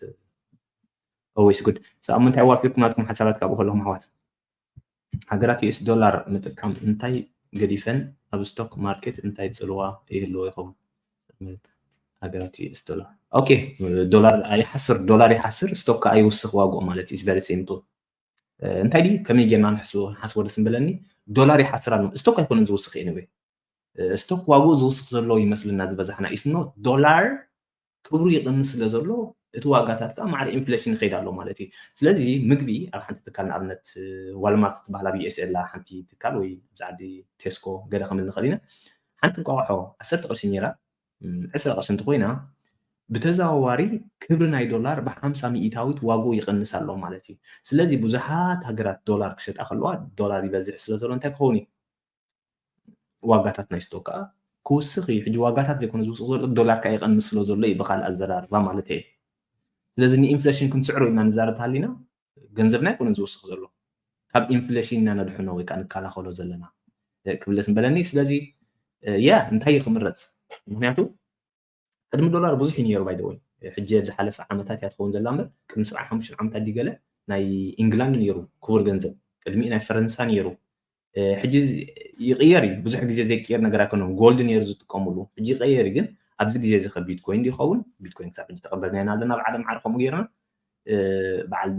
always good ኣብ ምንታይ ዋፊርኩም ናትኩም ሓሳባት ካብኡ ከለኹም ኣሕዋት ሃገራት ዩኤስ ዶላር ምጥቃም እንታይ ገዲፈን ኣብ ስቶክ ማርኬት እንታይ ፅልዋ ይህልዎ ይኸውን ሃገራት ዩኤስ ዶላር ኦኬ ዶላር ይሓስር ዶላር ይሓስር ስቶክ ከዓ ይውስኽ ዋግኡ ማለት is very simple እንታይ ድዩ ከመይ ጌርና ንሓስቦ ንሓስቦ ደስ ንበለኒ ዶላር ይሓስር ኣሎ ስቶክ ኣይኮነን ዝውስኽ እዩ ወይ ስቶክ ዋግኡ ዝውስኽ ዘሎ ይመስልና ዝበዛሕና is not ዶላር ክብሩ ይቕንስ ስለ ዘሎ እቲ ዋጋታት ከዓ ማዕረ ኢንፍሌሽን ይኸይድ ኣሎ ማለት እዩ ስለዚ ምግቢ ኣብ ሓንቲ ትካል ንኣብነት ዋልማርት ትበሃል ኣብ ዩኤስኤ ላ ሓንቲ ትካል ወይ ኣብዚ ዓዲ ቴስኮ ገለ ክምል ንኽእል ኢና ሓንቲ እንቋቑሖ ዓሰርተ ቅርሺ ነይራ ዕስራ ቅርሺ እንተኮይና ብተዘዋዋሪ ክብሪ ናይ ዶላር ብ50 ሚእታዊት ዋግኡ ይቕንስ ኣሎ ማለት እዩ። ስለዚ ብዙሓት ሃገራት ዶላር ክሸጣ ከለዋ ዶላር ይበዝሕ ስለ ዘሎ እንታይ ክኸውን እዩ? ዋጋታት ናይ ስቶክ ከዓ ክውስኽ እዩ። ሕጂ ዋጋታት ዘይኮነ ዝውስኽ ዘሎ ዶላር ከዓ ይቐንስ ስለ ዘሎ እዩ ብካልእ ኣዘራርባ ማለት እየ። ስለዚ ንኢንፍሌሽን ክንስዕሮ ኢልና ንዛረብ ተሃሊና ገንዘብና ኣይኮነን ዝውስኽ ዘሎ ካብ ኢንፍሌሽን ኢና ነድሕኖ ወይ ከዓ ንከላኸሎ ዘለና ክብለስ ንበለኒ። ስለዚ ያ እንታይ እዩ ክምረፅ? ምክንያቱ ቅድሚ ዶላር ብዙሕ እዩ ነይሩ ባይደወይ ሕጂ ኣብ ዝሓለፈ ዓመታት እያ ትኸውን ዘላ እምበር ቅድሚ ሰብዓ ሓሙሽተ ዓመታት ዲገለ ናይ ኢንግላንድ ነይሩ ክቡር ገንዘብ ቅድሚኡ ናይ ፈረንሳ ነይሩ ሕጂ ይቕየር እዩ ብዙሕ ግዜ ዘይቅየር ነገር ኣይኮነን ጎልድ ነይሩ ዝጥቀምሉ ሕጂ ይቐየር እዩ ግን ኣብዚ ግዜ እዚ ከ ቢትኮይን ይኸውን ቢትኮይን ክሳብ ሕጂ ተቐበልናይና ኣለና ኣብ ዓለም ዓር ከምኡ ገይርና በዓል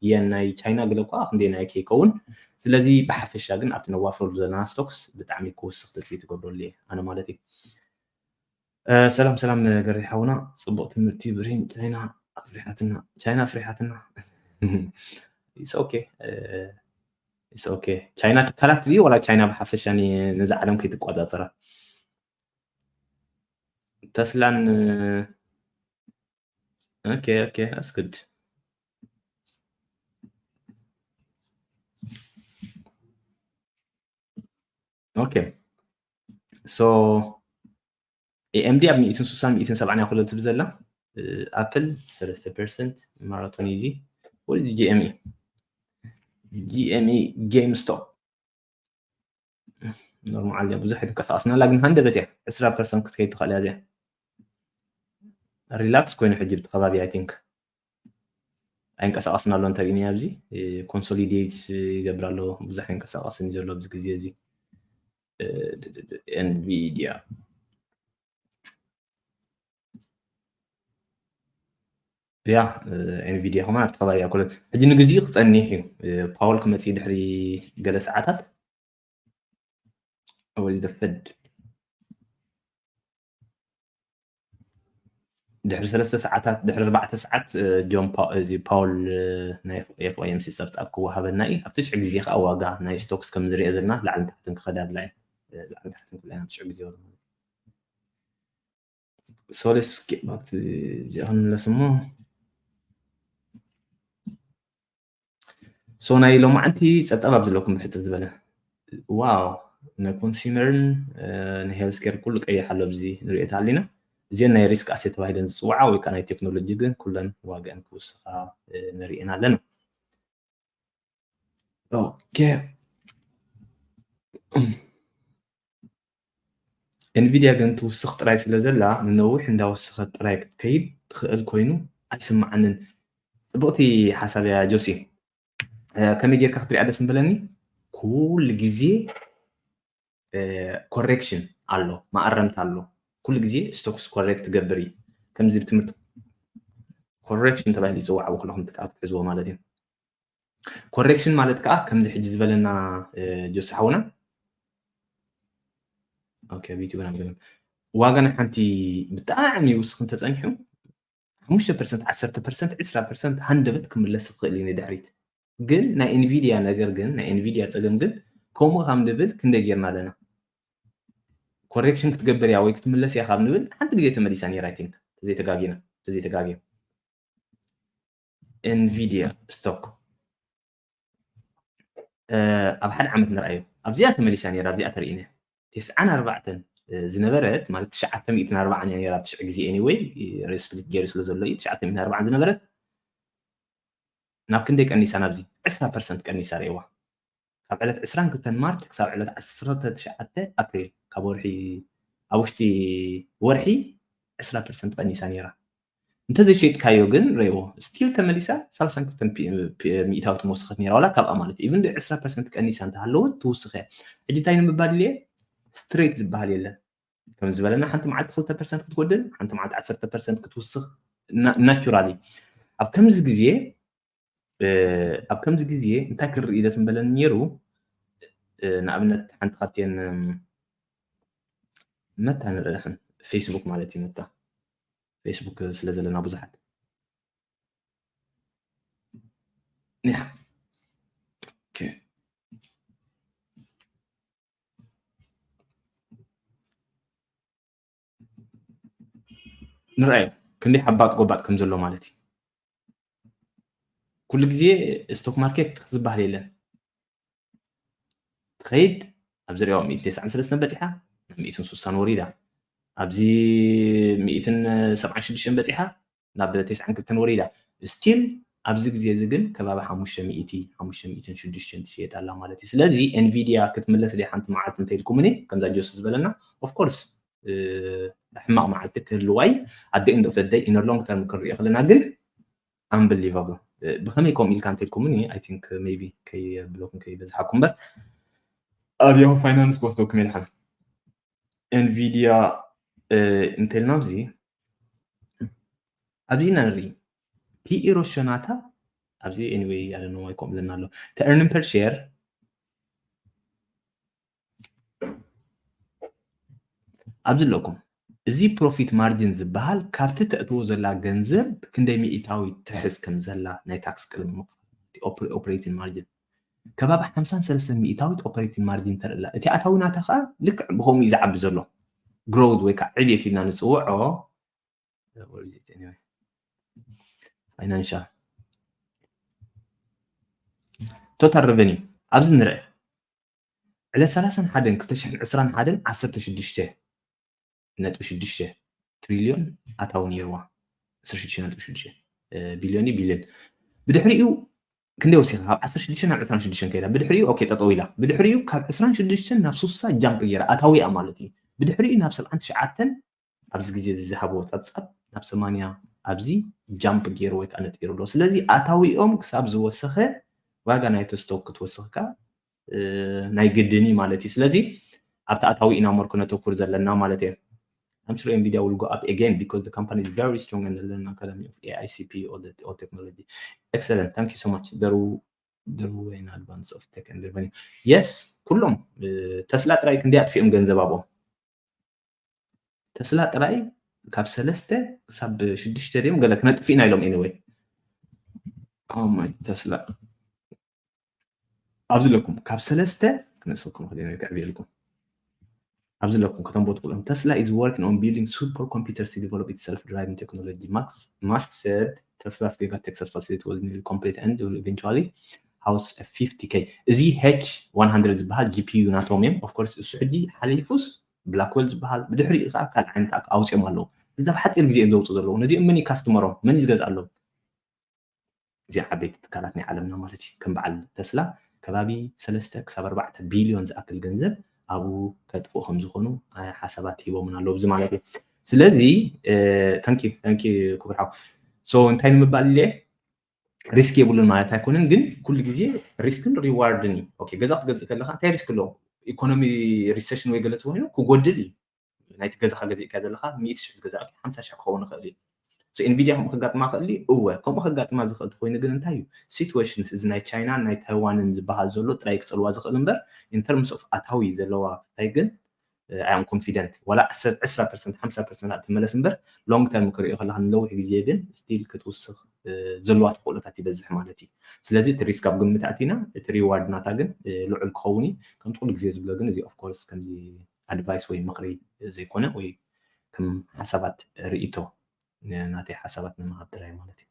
የን ናይ ቻይና ገለ እኳ ክንደይ ናይ ከይከውን ስለዚ ብሓፈሻ ግን ኣብቲ ነዋፍረሉ ዘለና ስቶክስ ብጣዕሚ ክውስኽ ተስሊ ትገብረሉ እየ ኣነ ማለት እዩ ሰላም ሰላም ገሪ ሓውና ፅቡቅ ትምህርቲ ብሬን ቻይና ኣፍሪሓትና ቻይና ኣፍሪሓትና ኦኬ ኦኬ ቻይና ትካላት ድዩ ወላ ቻይና ብሓፈሻ ነዛ ዓለም ከይትቆፃፀራ ተስላን ኦኬ ኦኬ that's good ኦኬ so ኤኤምዲ ኣብ ሚእትን ሱሳን ሚእትን ሰብዓን እያ ኮለል ትብል ዘላ ኣፕል ሰለስተ ፐርሰንት ማራቶን እዩ እዚ ወይ እዚ ጂኤምኢ ጂኤምኢ ጌም ስቶፕ ኖርማል እያ ብዙሕ ኣይትንቀሳቀስን ኣላ ግን ሃንደበት እያ ዕስራ ፐርሰንት ክትከይድ ትኽእል እያ እዚኣ ሪላክስ ኮይኑ ሕጂ ብቲ ከባቢ ኣይ ቲንክ ኣይንቀሳቀስን ኣሎ እንተሪእኒ ኣብዚ ኮንሶሊዴት ይገብር ኣሎ ብዙሕ ኣይንቀሳቀስን ዘሎ ኣብዚ ግዜ እዚ ኤንቪዲያ ያ ኤንቪዲያ ከማ ኣብቲ ከባቢ ኣኮለት ሕጂ ንግዜኡ ክፀኒሕ እዩ ፓወል ክመፅእ ድሕሪ ገለ ሰዓታት ወይ ዝደፈድ ድሕሪ ሰለስተ ሰዓታት ድሕሪ ኣርባዕተ ሰዓት ጆን እዚ ፓውል ናይ ኤፍኦኤምሲ ፀብፃብ ክወሃበና እዩ ኣብ ትሽዒ ግዜ ከዓ ዋጋ ናይ ስቶክስ ከም ዝሪኦ ዘለና ላዕልን ታሕትን ክኸዳ ብላ እዩ ላዕልን ታሕትን ክብላ ናብ ትሽዒ ግዜ ወረ ሶ ሌትስ ጌት ባክ እዚኣ ክንምለስ እሞ ሶ ናይ ሎማዓንቲ ፀብፃብ ኣብ ዘለኩም ብሕፅር ዝበለ ዋው ንኮንሱመርን ንሄልስኬር ኩሉ ቀይሕ ኣሎ ኣብዚ ንሪኦ ተሃሊና እዚን ናይ ሪስክ ኣሴት ተባሂለን ዝፅዋዓ ወይ ከዓ ናይ ቴክኖሎጂ ግን ኩለን ዋግአን ክውስኻ ንሪእን ኣለና ኦኬ ኤንቪድያ ግን ትውስኽ ጥራይ ስለ ዘላ ንነዊሕ እንዳወሰኸት ጥራይ ክትከይድ ትኽእል ኮይኑ ኣይስምዓንን። ጽብቕቲ ሓሳብ እያ ጆሲ። ከመይ ጌርካ ክትሪኣ ደስ ምበለኒ? ኩሉ ግዜ ኮሬክሽን ኣሎ፣ መኣረምታ ኣሎ። ኩሉ ግዜ ስቶክስ ኮሬክት ትገብር እዩ። ከምዚ ብትምህርቲ ኮሬክሽን ተባሂሉ ይጽዋዕ፣ ብኹልኹም ትቃብ ክትሕዝዎ ማለት እዩ። ኮሬክሽን ማለት ከዓ ከምዚ ሕጂ ዝበለና ጆሲ ሓውና ኦኬ፣ ኣብ ዩቲዩብ ናብ ገለን ዋጋ ናይ ሓንቲ ብጣዕሚ ይውስኽ እንተፀኒሑ ሓሙሽተ ፐርሰንት፣ ዓሰርተ ፐርሰንት፣ ዕስራ ፐርሰንት ሃንደበት ክምለስ ይኽእል እዩ ንድሕሪት። ግን ናይ ኤንቪድያ ነገር ግን ናይ ኤንቪድያ ፀገም ግን ከምኡ ካብ ንብል ክንደይ ጌርና ኣለና? ኮሬክሽን ክትገብር እያ ወይ ክትምለስ እያ ካብ ንብል ሓንቲ ግዜ ተመሊሳ ነይራ። I think ተዘይተጋጊና ተዘይተጋግየ ኤንቪድያ ስቶክ ኣብ ሓደ ዓመት ንርኣዮ። ኣብዚኣ ተመሊሳ ነይራ፣ ኣብዚኣ ተርእይነ። ተስዓን ኣርባዕተን ዝነበረት ማለት ትሽዓተ ሚእትን ኣርባዓን እያ ነይራ ኣብ ትሽዒ ግዜ። Anyway ስፕሊት ገይሩ ስለ ዘሎ እዩ። ትሽዓተ ሚእትን ኣርባዓን ዝነበረት ናብ ክንደይ ቀኒሳ? ናብዚ ዕስራ ፐርሰንት ቀኒሳ ርእይዋ። ካብ ዕለት ዕስራን ክልተን ማርች ክሳብ ዕለት ዓሰርተ ትሽዓተ ኣፕሪል ካብ ወርሒ ኣብ ውሽጢ ወርሒ ዕስራ ፐርሰንት ቀኒሳ ነይራ። እንተዘይሸይጥካዮ ግን ረእዎ ስቲል ተመሊሳ ሰላሳን ክልተን ሚእታዊት መወሰኸት ነይራ ዋላ ካብኣ ማለት ኢቭን ዕስራ ፐርሰንት ቀኒሳ እንተሃለወት ትውስኽ እያ። ሕጂ እንታይ ንምባል ኢለ ስትሬት ዝበሃል የለን። ከም ዝበለና ሓንቲ መዓልቲ ክልተ ፐርሰንት ክትጎድል ሓንቲ መዓልቲ ዓሰርተ ፐርሰንት ክትውስኽ ናቹራሊ ኣብ ከምዚ ግዜ ኣብ ከምዚ ግዜ እንታይ ክንርኢ ደስ ምበለኒ ነይሩ ንኣብነት ሓንቲ ካብተን መታ ንርኢ ዳሕን ፌስቡክ ማለት እዩ መታ ፌስቡክ ስለ ዘለና ብዙሓት ንርኣዩ ክንደይ ሓባጥ ጎባጥ ከም ዘሎ ማለት እዩ። ኩሉ ግዜ ስቶክ ማርኬት ዝበሃል የለን። ትኸይድ ኣብ ዝሪኦ ሚእትን ተስዓን ሰለስተን በፂሓ ናብ ሚእትን ስሳን ወሪዳ፣ ኣብዚ ሚእትን ሰብዓን ሽዱሽተን በፂሓ ናብ ተስዓን ክልተን ወሪዳ። ስቲል ኣብዚ ግዜ እዚ ግን ከባቢ ሓሙሽተ ሚእቲ፣ ሓሙሽተ ሚእትን ሽዱሽተን ትሽየጥ ኣላ ማለት እዩ። ስለዚ ኤንቪድያ ክትምለስ ድያ ሓንቲ መዓልቲ እንተኢልኩምኒ፣ ከምዛ ጆስ ዝበለና፣ ኦፍኮርስ ሕማቕ መዓልቲ ክህልዋ እዩ። ኣደ ኢንድ ኦፍ ደይ ኢን ሎንግ ተርም ክንሪኦ ከለና ግን ኣምብሊቨብል። ብኸመይ ከምኡ ኢልካ እንተልኩምኒ፣ ኣይ ቲንክ ሜቢ ከይብለኩም ከይበዝሓኩም እምበር ኣብ ያሁ ፋይናንስ ክወስደኩም እየ ድሓን። ኤንቪድያ እንተልና ኣብዚ ኣብዚ ኢና ንርኢ። ፒኢ ሮሾ ናታ ኣብዚ ኤኒወይ ኣለ ነው ወይ ከምኡ ኢለና ኣሎ። እቲ ኤርኒንግ ፐር ሼር ኣብዚ ኣለኩም። እዚ ፕሮፊት ማርጂን ዝበሃል ካብቲ ተእትዎ ዘላ ገንዘብ ክንደይ ሚእታዊ ትሕዝ ከም ዘላ ናይ ታክስ ቅድሚ ምኽፋል፣ ኦፕሬቲንግ ማርጂን ከባቢ ሓምሳን ሰለስተን ሚእታዊት ኦፕሬቲንግ ማርጂን ተርኢ ኣላ። እቲ ኣታዊ ናታ ከዓ ልክዕ ብኸምኡ እዩ ዝዓቢ ዘሎ። ግሮውዝ ወይ ከዓ ዕብየት ኢልና ንፅውዖ ፋይናንሻል ቶታል ረቨኒ ኣብዚ ንርአ ዕለት ሰላሳን ሓደን ክልተ ሽሕን ዕስራን ሓደን ዓሰርተ ሽዱሽተ ነጥቢ ሽዱሽተ ትሪልዮን ኣታዊ ነይርዋ። ዓሰርተ ሽዱሽተ ነጥቢ ሽዱሽተ ቢልዮን ቢልዮን። ብድሕሪኡ ክንደይ ወሲኻ? ካብ ዓሰርተ ሽዱሽተ ናብ ዕስራን ሽዱሽተን ከይዳ። ብድሕሪኡ ኦኬ ጠጠው ኢላ። ብድሕሪኡ ካብ ዕስራን ሽዱሽተን ናብ ሱሳ ጃምፕ ገይራ ኣታዊኣ ማለት እዩ። ብድሕሪኡ ናብ ሰብዓን ትሽዓተን ኣብዚ ግዜ እዚ ዝሃብዎ ጸብጻብ ናብ ሰማንያ ኣብዚ ጃምፕ ገይሩ ወይ ከዓ ነጢሩ ኣሎ። ስለዚ ኣታዊኦም ክሳብ ዝወሰኸ ዋጋ ናይቲ ስቶክ ክትወስኽ ከዓ ናይ ግድን እዩ ማለት እዩ። ስለዚ ኣብቲ ኣታዊ ኢና ሞር ክነተኩር ዘለና ማለት እዩ። I'm sure Nvidia will go up again because the company is very strong and the learning academy of A I C P or the or technology. Excellent. Thank you so much. There will there will in advance of tech and revenue. Yes, ኩሎም ተስላ ጥራይ ክንዲ ኣጥፊኦም ገንዘብ ኣብኦም። ተስላ ጥራይ ካብ ሰለስተ ክሳብ ሽዱሽተ ድዮም ገለ ክነጥፍ ኢና ኢሎም። Anyway oh my ተስላ ኣብዚ ኣለኩም ካብ ሰለስተ ክነስኩም ክዕብየልኩም ኣብዚ ኣለኩም ከተንቦት ኩሎም Tesla is working on building super computers to develop its self driving technology. Musk said Tesla's Giga Texas facility was nearly complete and will eventually house fifty K. እዚ H one hundred ዝበሃል GPU ናቶም እዮም። Of course እሱ ሕጂ ሓሊፉስ ብላክወል ዝበሃል ብድሕሪኡ ከዓ ካልእ ዓይነት ኣውፅኦም ኣለዉ። እዚ ኣብ ሓፂር ግዜ እዮም ዘውፅኡ ዘለዉ። ነዚኦም መን እዩ ካስተመሮም? መን እዩ ዝገዝኣሎም? እዚኣ ዓበይቲ ትካላት ናይ ዓለምና ማለት እዩ። ከም በዓል ተስላ ከባቢ ሰለስተ ክሳብ ኣርባዕተ ቢልዮን ዝኣክል ገንዘብ ኣብኡ ከጥፍኡ ከም ዝኾኑ ሓሳባት ሂቦምን ኣለዉ። እዚ ማለት እዩ። ስለዚ thank you thank you ክቡር ሓው። So እንታይ ንምባል ኢለ ሪስክ የብሉን ማለት ኣይኮነን፣ ግን ኩሉ ግዜ ሪስክን ሪዋርድን እዩ። ኦኬ ገዛ ክትገዝእ ከለካ እንታይ ሪስክ ኣለዎ? ኢኮኖሚ ሪሰሽን ወይ ገለ ተኮይኑ ክጎድል እዩ። ናይቲ ገዛኻ ገዚእካ ዘለካ ሚእቲ ሽሕ ዝገዛእካ ሓምሳ ሽሕ ክኸውን ይኽእል እዩ። So Nvidia ከምኡ ከጋጥማ ይኽእል እዩ። እወ ከምኡ ከጋጥማ ዝኽእል ተኮይኑ ግን እንታይ እዩ ሲትዌሽንስ እዚ ናይ ቻይናን ናይ ታይዋንን ዝበሃል ዘሎ ጥራይ ክፀልዋ ዝኽእል እምበር in terms of ኣታዊ ዘለዋ እንታይ ግን I am confident ዋላ ዕስራ ፐርሰንት ሓምሳ ፐርሰንት ትመለስ እምበር long term ክሪኦ ከለካ ንነዊሕ ግዜ ግን still ክትውስኽ ዘለዋ ተኽእሎታት ይበዝሕ ማለት እዩ። ስለዚ እቲ ሪስክ ኣብ ግምት ኣቲና እቲ ሪዋርድ ናታ ግን ልዑል ክኸውን እዩ። ከምቲ ኩሉ ግዜ ዝብሎ ግን እዚ of course ከምዚ ኣድቫይስ ወይ ምኽሪ ዘይኮነ ወይ ከም ሓሳባት ርኢቶ ናተይ ሓሳባት ንምሃብ ጥራይ ማለት እዩ።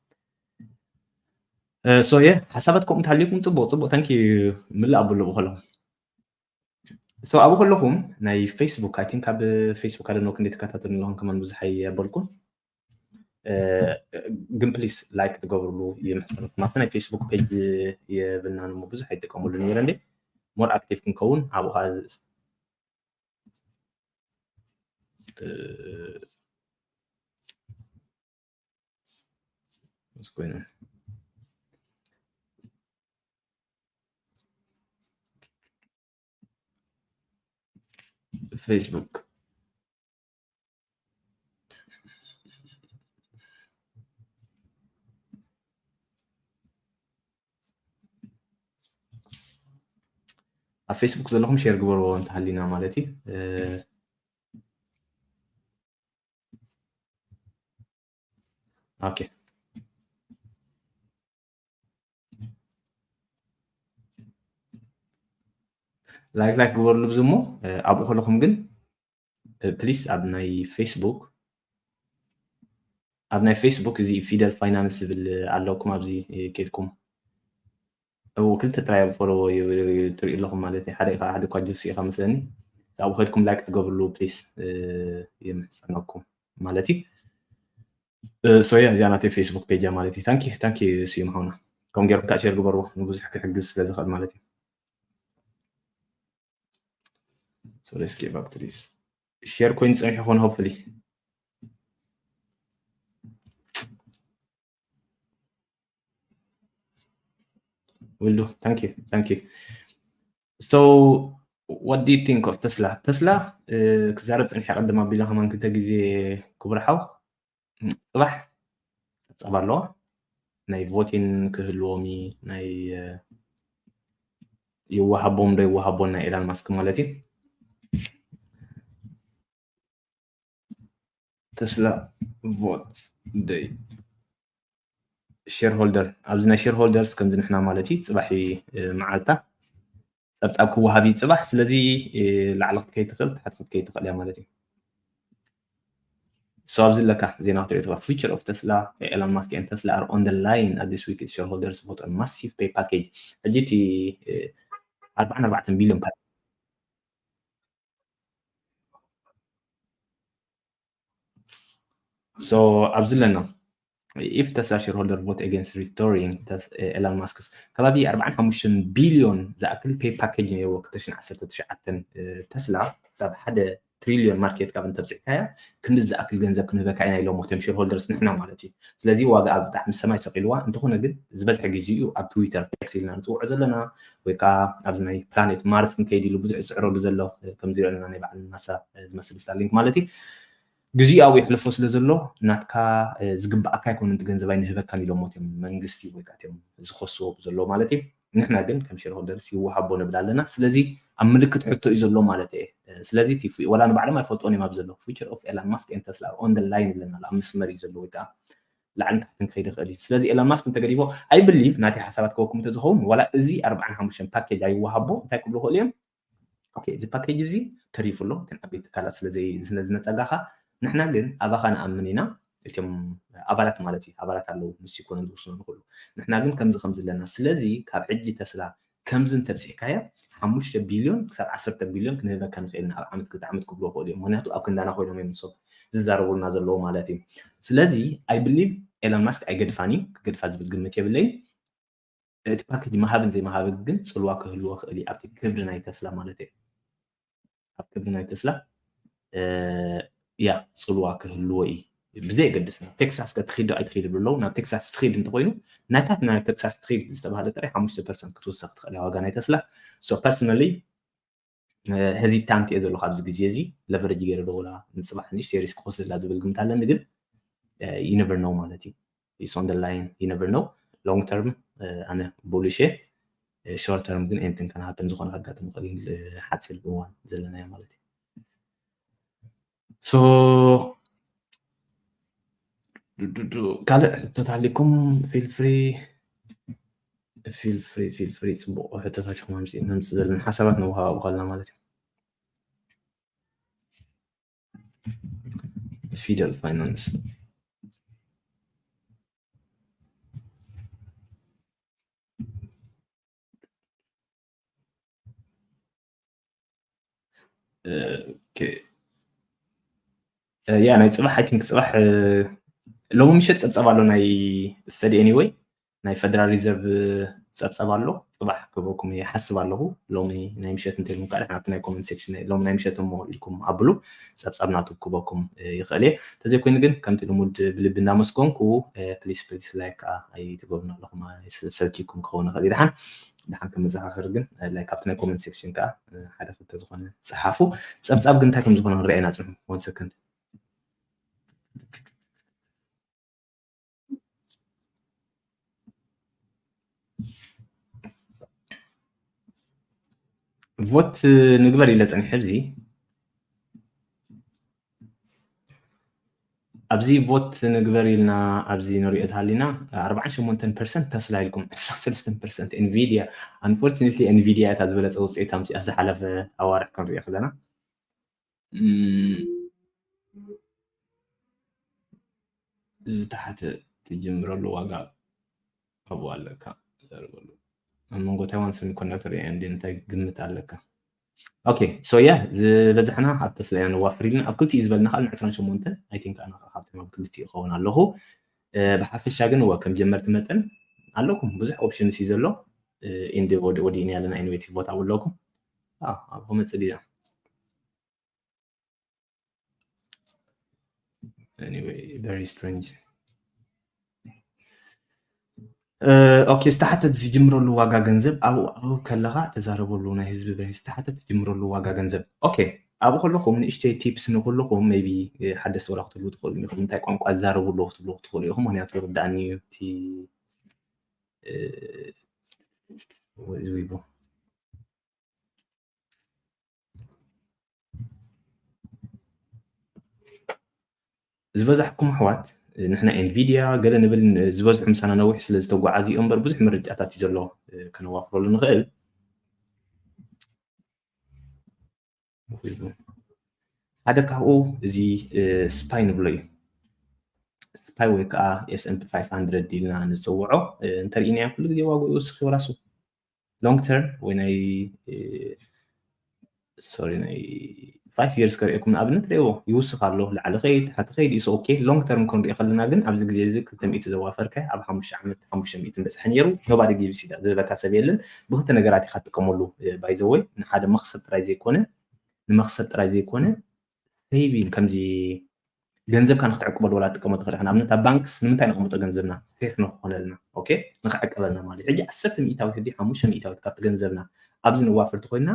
So yeah ሓሳባት ከምኡ እንተሃልዩኩም ፅቡቅ ፅቡቅ thank you ምልእ ኣብሉ ብከሎም So ኣብኡ ከለኹም ናይ ፌስቡክ I think ኣብ ፌስቡክ ኣደነው ክንደይ ትከታተሉ ኣለኹም ከማን ብዙሕ ኣይበልኩን ግን ፕሊስ ላይክ ትገብርሉ ይምሕፀነኩም ኣብቲ ናይ ፌስቡክ ፔጅ የብልናን እሞ ብዙሕ ኣይጥቀመሉ ነይረ እንዴ more active ክንከውን ኣብኡ ከዓ What's going on? Facebook. ኣብ ፌስቡክ ዘለኹም ሼር ግበርዎ እንተሃሊና ማለት እዩ። ኦኬ ላይክ ላይክ ግበርሉ ብዙ እሞ ኣብኡ ከለኹም ግን ፕሊስ ኣብ ናይ ፌስቡክ ኣብ ናይ ፌስቡክ እዚ ፊደል ፋይናንስ ዝብል ኣለኩም፣ ኣብዚ ከድኩም እው ክልተ ጥራይ ፎሎ ትሪኡ ኣለኹም ማለት እዩ። ሓደ ኢኻ ሓደ እኳ ጁሲ ኢኻ መስለኒ። ኣብኡ ከድኩም ላይክ ትገብርሉ ፕሊስ ይምሕጸነኩም ማለት እዩ። ሶያ እዚኣ ናተይ ፌስቡክ ፔጃ ማለት እዩ። ታንኪ ታንኪ ስዩም ሓውና፣ ከም ገይርኩም ከዓ ሼር ግበርዎ ንብዙሕ ክሕግዝ ስለ ዝኽእል ማለት እዩ። So let's get back to this. ሼር ኮይኑ ጸኒሑ ይኾን ሆፕፍሊ። Will do. Thank you. Thank you. So what do you think of Tesla? ተስላ ክዛረብ ጸኒሐ ቀደም ኣቢለ ከማን ክልተ ግዜ ክቡር ሓው። ጽባሕ ጸባ ኣለዋ ናይ ቮቲን ክህልዎም እዩ ናይ ይወሃቦም ዶ ይወሃቦን ናይ ኤላን ማስክ ማለት እዩ። ተስላ ቮት ደይ ሼርሆልደር ኣብዚ ናይ ሼርሆልደርስ ከምዚ ንሕና ማለት እዩ። ጽባሕ መዓልታ ጸብጻብ ክወሃብ እዩ ጽባሕ። ስለዚ ላዕሊ ክትከይድ ትኽእል፣ ታሕቲ ክትከይድ ትኽእል እያ ማለት እዩ። So ኣብዚ ኣለካ ዜና ክትሪኦ ትኽእል። Future of Tesla, Elon Musk and Tesla are on the line at this week's shareholders vote on massive pay package. ሕጂ እቲ ኣርባዓን ኣርባዕተን ቢልዮን ፓ So ኣብዚ ኣለና if Tesla shareholder vote against restoring Elon Musk's ከባቢ ኣርባዓን ሓሙሽተን ቢልዮን ዝኣክል pay package ነይርዎ ክልተ ሽሕን ዓሰርተ ትሽዓተን ተስላ ክሳብ ሓደ ትሪልዮን ማርኬት ካፕ እንተብፅሕካያ ክንዲ ዝኣክል ገንዘብ ክንህበካ ኢና ኢሎም እቶም ሼርሆልደርስ ንሕና ማለት እዩ። ስለዚ ዋጋ ኣብ ብጣዕሚ ሰማይ ሰቂልዋ። እንተኾነ ግን ዝበዝሐ ግዜኡ ኣብ ትዊተር ኤክስ ኢልና ንፅውዖ ዘለና ወይ ከዓ ኣብዚ ናይ ፕላኔት ማርስ ንከይድ ኢሉ ብዙሕ ዝፅዕረሉ ዘሎ ከምዚ ኣለና ናይ በዓል ናሳ ዝመስል ስታርሊንክ ማለት እዩ። ግዜኡ ኣብኡ የሕልፎ ስለ ዘሎ ናትካ ዝግብኣካ ኣይኮነን እቲ ገንዘብ ኣይንህበካን ኢሎም እቶም መንግስቲ ወይ ከዓ እቶም ዝኸስዎ ዘሎ ማለት እዩ። ንሕና ግን ከም ሼርሆልደርስ ይወሃቦ ንብል ኣለና። ስለዚ ኣብ ምልክት ሕቶ እዩ ዘሎ ማለት እየ። ስለዚ እቲ ዋላ ንባዕሎም ኣይፈልጦን እዮም ኣብ ዘሎ future of Elon Musk and Tesla on the line ይብለና ኣሎ። ኣብ መስመር እዩ ዘሎ ወይ ከዓ ላዕልን ታሕትን ክኸይድ ይኽእል እዩ። ስለዚ ኤሎን ማስክ እንተገዲፎ I believe ናተይ ሓሳባት ክበኩም እንተዝኸውን ዋላ እዚ ኣርባዓን ሓሙሽተን ፓኬጅ ኣይወሃቦ እንታይ ክብሉ ይኽእሉ እዮም? ኦኬ እዚ ፓኬጅ እዚ ተሪፉ ኣሎ እተን ዓበይቲ ትካላት ስለ ዝነፀጋኻ ንሕና ግን ኣባኻ ንኣምን ኢና። እቶም ኣባላት ማለት እዩ ኣባላት ኣለዉ ንሱ ይኮነን ዝውስኖ ንክሉ ንሕና ግን ከምዚ ከምዚ ኣለና። ስለዚ ካብ ሕጂ ተስላ ከምዚ እንተብፂሕካያ ሓሙሽተ ቢልዮን ክሳብ ዓሰርተ ቢልዮን ክንህበካ ንኽእል ኢና ኣብ ዓመት ክልተ ዓመት ክብልዎ ክእሉ እዮም። ምክንያቱ ኣብ ክንዳና ኮይኖም እዮም ንሶም ዝዛረቡልና ዘለዉ ማለት እዩ። ስለዚ I believe ኤሎን ማስክ ኣይገድፋን እዩ ክገድፋ ዝብል ግምት የብለይን። እቲ ፓኬጅ ምሃብን ዘይምሃብን ግን ፅልዋ ክህልዎ ክእል እዩ ኣብቲ ክብሪ ናይ ተስላ ማለት እዩ። ኣብ ክብሪ ናይ ተስላ ያ ፅልዋ ክህልዎ እዩ። ብዘየገድስ ናብ ቴክሳስ ከ ትኺድ ዶ ኣይትኺድ ይብሉ ኣለዉ። ናብ ቴክሳስ ትኺድ እንተኮይኑ ናታት ናብ ቴክሳስ ትኺድ ዝተባሃለ ጥራይ ሓሙሽተ ፐርሰንት ክትውሰኽ ትኽእል እያ ዋጋ ናይ ተስላ። ሶ ፐርሰናሊ ሄዚታንት እየ ዘለኹ ኣብዚ ግዜ እዚ ለቨሬጅ ገይረ ዶ ወላ ንፅባሕ ንእሽተይ ሪስክ ክወስድ ዝብል ግምት ኣለኒ ግን you never know ማለት እዩ። It's on the line you never know long term ኣነ bullish እየ። Short term ግን anything can happen ዝኾነ ከጋጥም ይኽእል እዩ ሓፂር እዋን ዘለናዮ ማለት እዩ። So ካልእ ሕቶታት ኣለኩም feel free feel free feel free ፅቡቕ ሕቶታት ኢኹም ኣምፅእ ነምፅእ ዘለና ሓሳባት ነወሃባቡ ከለና ማለት እዩ። ፊደል ፋይናንስ ያ ናይ ፅባሕ I think ፅባሕ ሎሚ ምሸት ፀብፃብ ኣሎ ናይ Fed anyway ናይ ፌደራል ሪዘርቭ ፀብፀብ ኣሎ ፅባሕ ክበኩም ይሓስብ ኣለኹ። ሎሚ ናይ ምሸት እንተልኩም ከዓ ናብቲ ናይ ኮመንት ሴክሽን ሎሚ ናይ ምሸት እሞ ኢልኩም ኣብሉ ፀብፀብ ናቱ ክበኩም ይኽእል እየ። እንተዘይኮይኑ ግን ከምቲ ልሙድ ብልቢ እንዳመስገንኩ ፕሊስ ፕሊስ ላይክ ከዓ ኣይትገብሩና ኣለኹም ሰልኪኩም ክኸውን ይኽእል ይድሓን ድሓን ክመዘኻኸር ግን ላይክ ኣብቲ ናይ ኮመንት ሴክሽን ከዓ ሓደ ክልተ ዝኾነ ፀሓፉ። ፀብፃብ ግን እንታይ ከም ዝኾነ ክንረአየና ፅንሑ one second። ቮት ንግበር ኢለ ፀኒሐ ኣብዚ ኣብዚ ቮት ንግበር ኢልና ኣብዚ ንሪኦ ተሃሊና ኣርባዓን ሸሞንተን ፐርሰንት ተስላ ኢልኩም ዕስራን ሰለስተን ፐርሰንት ኤንቪድያ። Unfortunately ኤንቪድያ እታ ዝበለፀ ውፅኢት ኣምፂ ኣብ ዝሓለፈ ኣዋርሕ ክንሪኦ ከለና ዝተሓተ ትጅምረሉ ዋጋ ኣብኡ ኣለካ። ኣብ መንጎ ታይዋን ሰሚኮንዳክተር ኤንዲ እንታይ ግምት ኣለካ? Okay so yeah ዝበዛሕና ኣብ ተስላ ኢና ንዋፍር ኢልና ኣብ ክልቲኡ ዝበልና ከዓ ዕስራን ሸሞንተን I think ኣነ ከዓ ካብቶም ኣብ ክልቲኡ ይኸውን ኣለኹ። ብሓፈሻ ግን እወ ከም ጀመርቲ መጠን ኣለኩም ብዙሕ options እዩ ዘሎ። ኢንዲ ወዲእና ኣለና ኢኖቬቲቭ ቦታ ኣለኩም። ኣብ ክመፅእ ድያ? Anyway very strange. Okay ዝተሓተት ዝጅምረሉ ዋጋ ገንዘብ ኣብኡ ኣብኡ ከለኻ ተዛረበሉ ናይ ህዝቢ ዝተሓተት ዝጅምረሉ ዋጋ ገንዘብ። Okay ኣብኡ ከለኹም ንእሽተይ ቲፕስ ንኩልኹም maybe ሓደስቲ ወላ ክትህልዉ ትኽእሉ ኢኹም። እንታይ ቋንቋ ዝዛረቡ ኣለዉ ክትብሉ ክትኽእሉ ኢኹም። ምክንያቱ ርዳእኒ እዩ እቲ ዝበዛሕኩም ኣሕዋት ንሕና ኤንቪድያ ገለ ንብል ዝበዝሑ ምሳና ነዊሕ ስለ ዝተጓዓዙ እዮም እምበር ብዙሕ ምርጫታት እዩ ዘሎ ከነዋፍረሉ ንኽእል። ሓደ ካብኡ እዚ ስፓይ ንብሎ እዩ። ስፓይ ወይ ከዓ S&P five hundred ኢልና ንፅውዖ እንተሪኢናዮ ኩሉ ግዜ ዋግኡ ይውስኽ ይወራሱ long term ወይ ናይ sorry ናይ five years ከርእየኩም ንኣብነት ሪእዎ ይውስኽ ኣሎ ላዕሊ ከይድ ታሕቲ ከይድ is okay long term ክንሪኦ ከለና ግን ኣብዚ ግዜ እዚ ክልተ ሚእቲ ዘዋፈርካዮ ኣብ ሓሙሽተ ዓመት ሓሙሽተ ሚእቲ በፅሐ ነይሩ nobody gives a shit ዝበለካ ሰብ የለን። ብክልተ ነገራት ኢካ ትጥቀመሉ by the way ንሓደ መክሰብ ጥራይ ዘይኮነ ንመክሰብ ጥራይ ዘይኮነ saving ከምዚ ገንዘብካ ንክትዕቅበሉ ዋላ ትጥቀመሉ ትኽእል ኢኻ። ንኣብነት ኣብ ባንክስ ንምንታይ ነቐምጦ ገንዘብና ሴፍ ንክኾነልና okay ንክዕቀበልና ማለት እዩ። ሕጂ ዓሰርተ ሚእታዊት ሕጂ ሓሙሽተ ሚእታዊት ካብቲ ገንዘብና ኣብዚ ንዋፍር ተኮይንና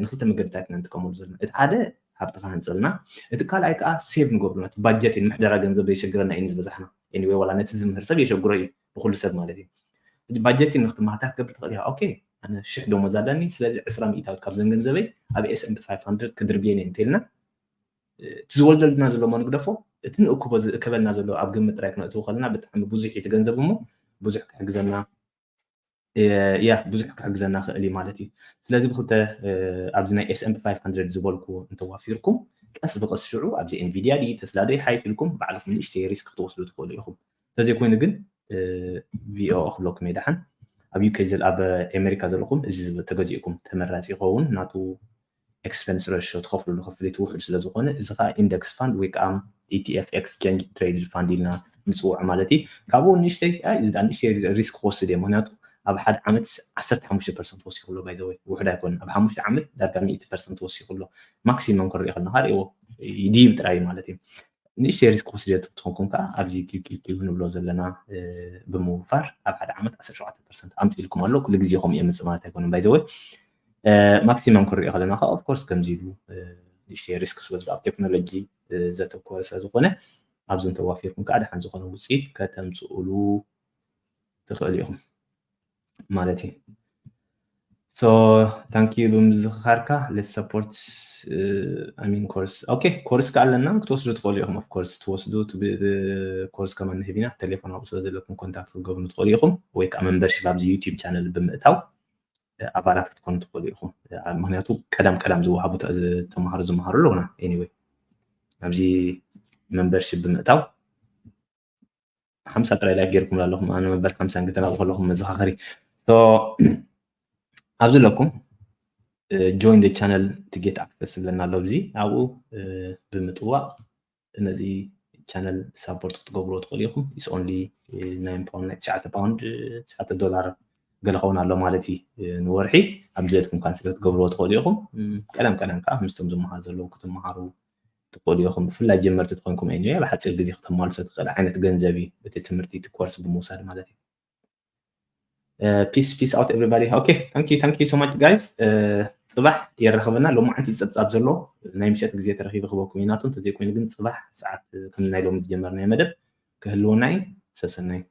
ንክልተ መገድታት ኢና ንጥቀመሉ ዘለና። እቲ ሓደ ሃብትኻ ሃንፀልና፣ እቲ ካልኣይ ከዓ ሴቭ ንገብረሉ እቲ ባጀት እዩ ንምሕደራ ገንዘብ ዘይሸግረና እዩ ዝበዛሕና። Anyway ዋላ ነቲ ዝምህር ሰብ የሸግሮ እዩ ንኩሉ ሰብ ማለት እዩ። ሕጂ ባጀት እዩ ንክትመሃታ ክትገብር ትኽእል ኢኻ። Okay ኣነ ሽሕ ደሞዝ ኣለኒ ስለዚ ዕስራ ሚእታዊት ካብዘን ገንዘበይ ኣብ S&P five hundred ክድርብየን እየ እንተኢልና እቲ ዝወልደልና ዘሎ እሞ ንግደፎ እቲ ንእክቦ ዝእከበልና ዘሎ ኣብ ግምት ጥራይ ክነእትዎ ከለና ብጣዕሚ ብዙሕ እዩ እቲ ገንዘብ እሞ ብዙሕ ክሕግዘና ያ ብዙሕ ክሕግዘና ክእል እዩ ማለት እዩ። ስለዚ ብክልተ ኣብዚ ናይ S&P five hundred ዝበልኩዎ እንተዋፊርኩም ቀስ ብቀስ ሽዑ ኣብዚ ኤንቪድያ ድዩ ተስላ ዶ ይሓይፍ ኢልኩም ባዕልኩም ንእሽተይ ሪስክ ክትወስዱ ትኽእሉ ኢኹም። እንተዘይኮይኑ ግን VOO ክብለኩም እየ ደሓን ኣብ UK ኣብ ኣሜሪካ ዘለኹም እዚ ተገዚእኩም ተመራፂ ይኸውን ናቱ expense ratio ትኸፍልሉ ክፍሊት ውሑድ ስለ ዝኾነ እዚ ከዓ index fund ወይ ከዓ ETF exchange traded fund ኢልና ንፅውዖ ማለት እዩ። ካብኡ ንእሽተይ ንእሽተይ ሪስክ ክወስድ እየ ምክንያቱ ኣብ ሓደ ዓመት ዓሰርተ ሓሙሽተ ፐርሰንት ወሲኹ ኣሎ by the way ውሑድ ኣይኮነን ኣብ ሓሙሽተ ዓመት ዳርጋ ሚእቲ ፐርሰንት ወሲኹ ኣሎ። ማክሲመም ክንሪኦ ከለና ከዓ ሪእዎ ይድይብ ጥራይ ማለት እዩ። ንእሽተይ ሪስክ ክወስድ እየ ትኾንኩም ከዓ ኣብዚ ኪኪኪ ንብሎ ዘለና ብምውፋር ኣብ ሓደ ዓመት ዓሰርተ ሸውዓተ ፐርሰንት ኣምፅእ ኢልኩም ኣሎ ኩሉ ግዜ ከምኡ የምፅእ ማለት ኣይኮነን by the way ማክሲመም ክንሪኦ ከለና ከዓ of course ከምዚ ኢሉ ንእሽተይ ሪስክ ስለ ኣብ ቴክኖሎጂ ዘተኮረ ስለ ዝኾነ ኣብዚ እንተዋፊርኩም ከዓ ደሓን ዝኾነ ውፅኢት ከተምፅእሉ ትኽእሉ ኢኹም ማለት እዩ። So thank you ብምዝኽኻርካ let's support I mean course okay course ከዓ ኣለና ክትወስዱ ትኽእሉ ኢኹም of course ትወስዱ course ከመን ንህብ ኢና ቴሌፎን ኣብኡ ስለ ዘለኩም ኮንታክት ክትገብሩ ትኽእሉ ኢኹም ወይ ከዓ membership ኣብዚ YouTube channel ብምእታው ኣባላት ክትኮኑ ትኽእሉ ኢኹም። ምክንያቱ ቀዳም ቀዳም ዝወሃቡ ተምሃሮ ዝመሃሩ ኣለውና anyway ኣብዚ membership ብምእታው ሓምሳ ጥራይ ላይክ ጌርኩም ኣለኹም ኣነ መበል ሓምሳ እንግተናብኡ ከለኹም መዘኻኸሪ ኣብዚ ኣለኩም join the channel to get access ዝብለና ኣሎ ኣብዚ ኣብኡ ብምጥዋቕ ነዚ channel support ክትገብርዎ ትኽእሉ ኢኹም it's only ናይ ፓውንድ ናይ ትሽዓተ ፓውንድ ትሽዓተ ዶላር ገለ ኸውን ኣሎ ማለት እዩ ንወርሒ ኣብ ድሌትኩም ካንስለ ክትገብርዎ ትኽእሉ ኢኹም ቀደም ቀደም ከዓ ምስቶም ዝመሃሩ ዘለዉ ክትመሃሩ ትኽእሉ ኢኹም ብፍላይ ጀመርቲ ትኾንኩም ኒ ኣብ ሓፂር ግዜ ክተማልሶ ትኽእል ዓይነት ገንዘብ እዩ እቲ ትምህርቲ እቲ ኮርስ ብምውሳድ ማለት እዩ peace peace out everybody okay thank you thank you so much guys ፅባሕ የራኽበና ሎማዓንቲ ፀብፃብ ዘሎ ናይ ምሸት ግዜ ተረኺበ ክበኩም እዩ ናቱ እንተዘይኮይኑ ግን ፅባሕ ሰዓት ከም ናይ ሎሚ ዝጀመርናዮ መደብ ክህልወና እዩ ሰሰናይ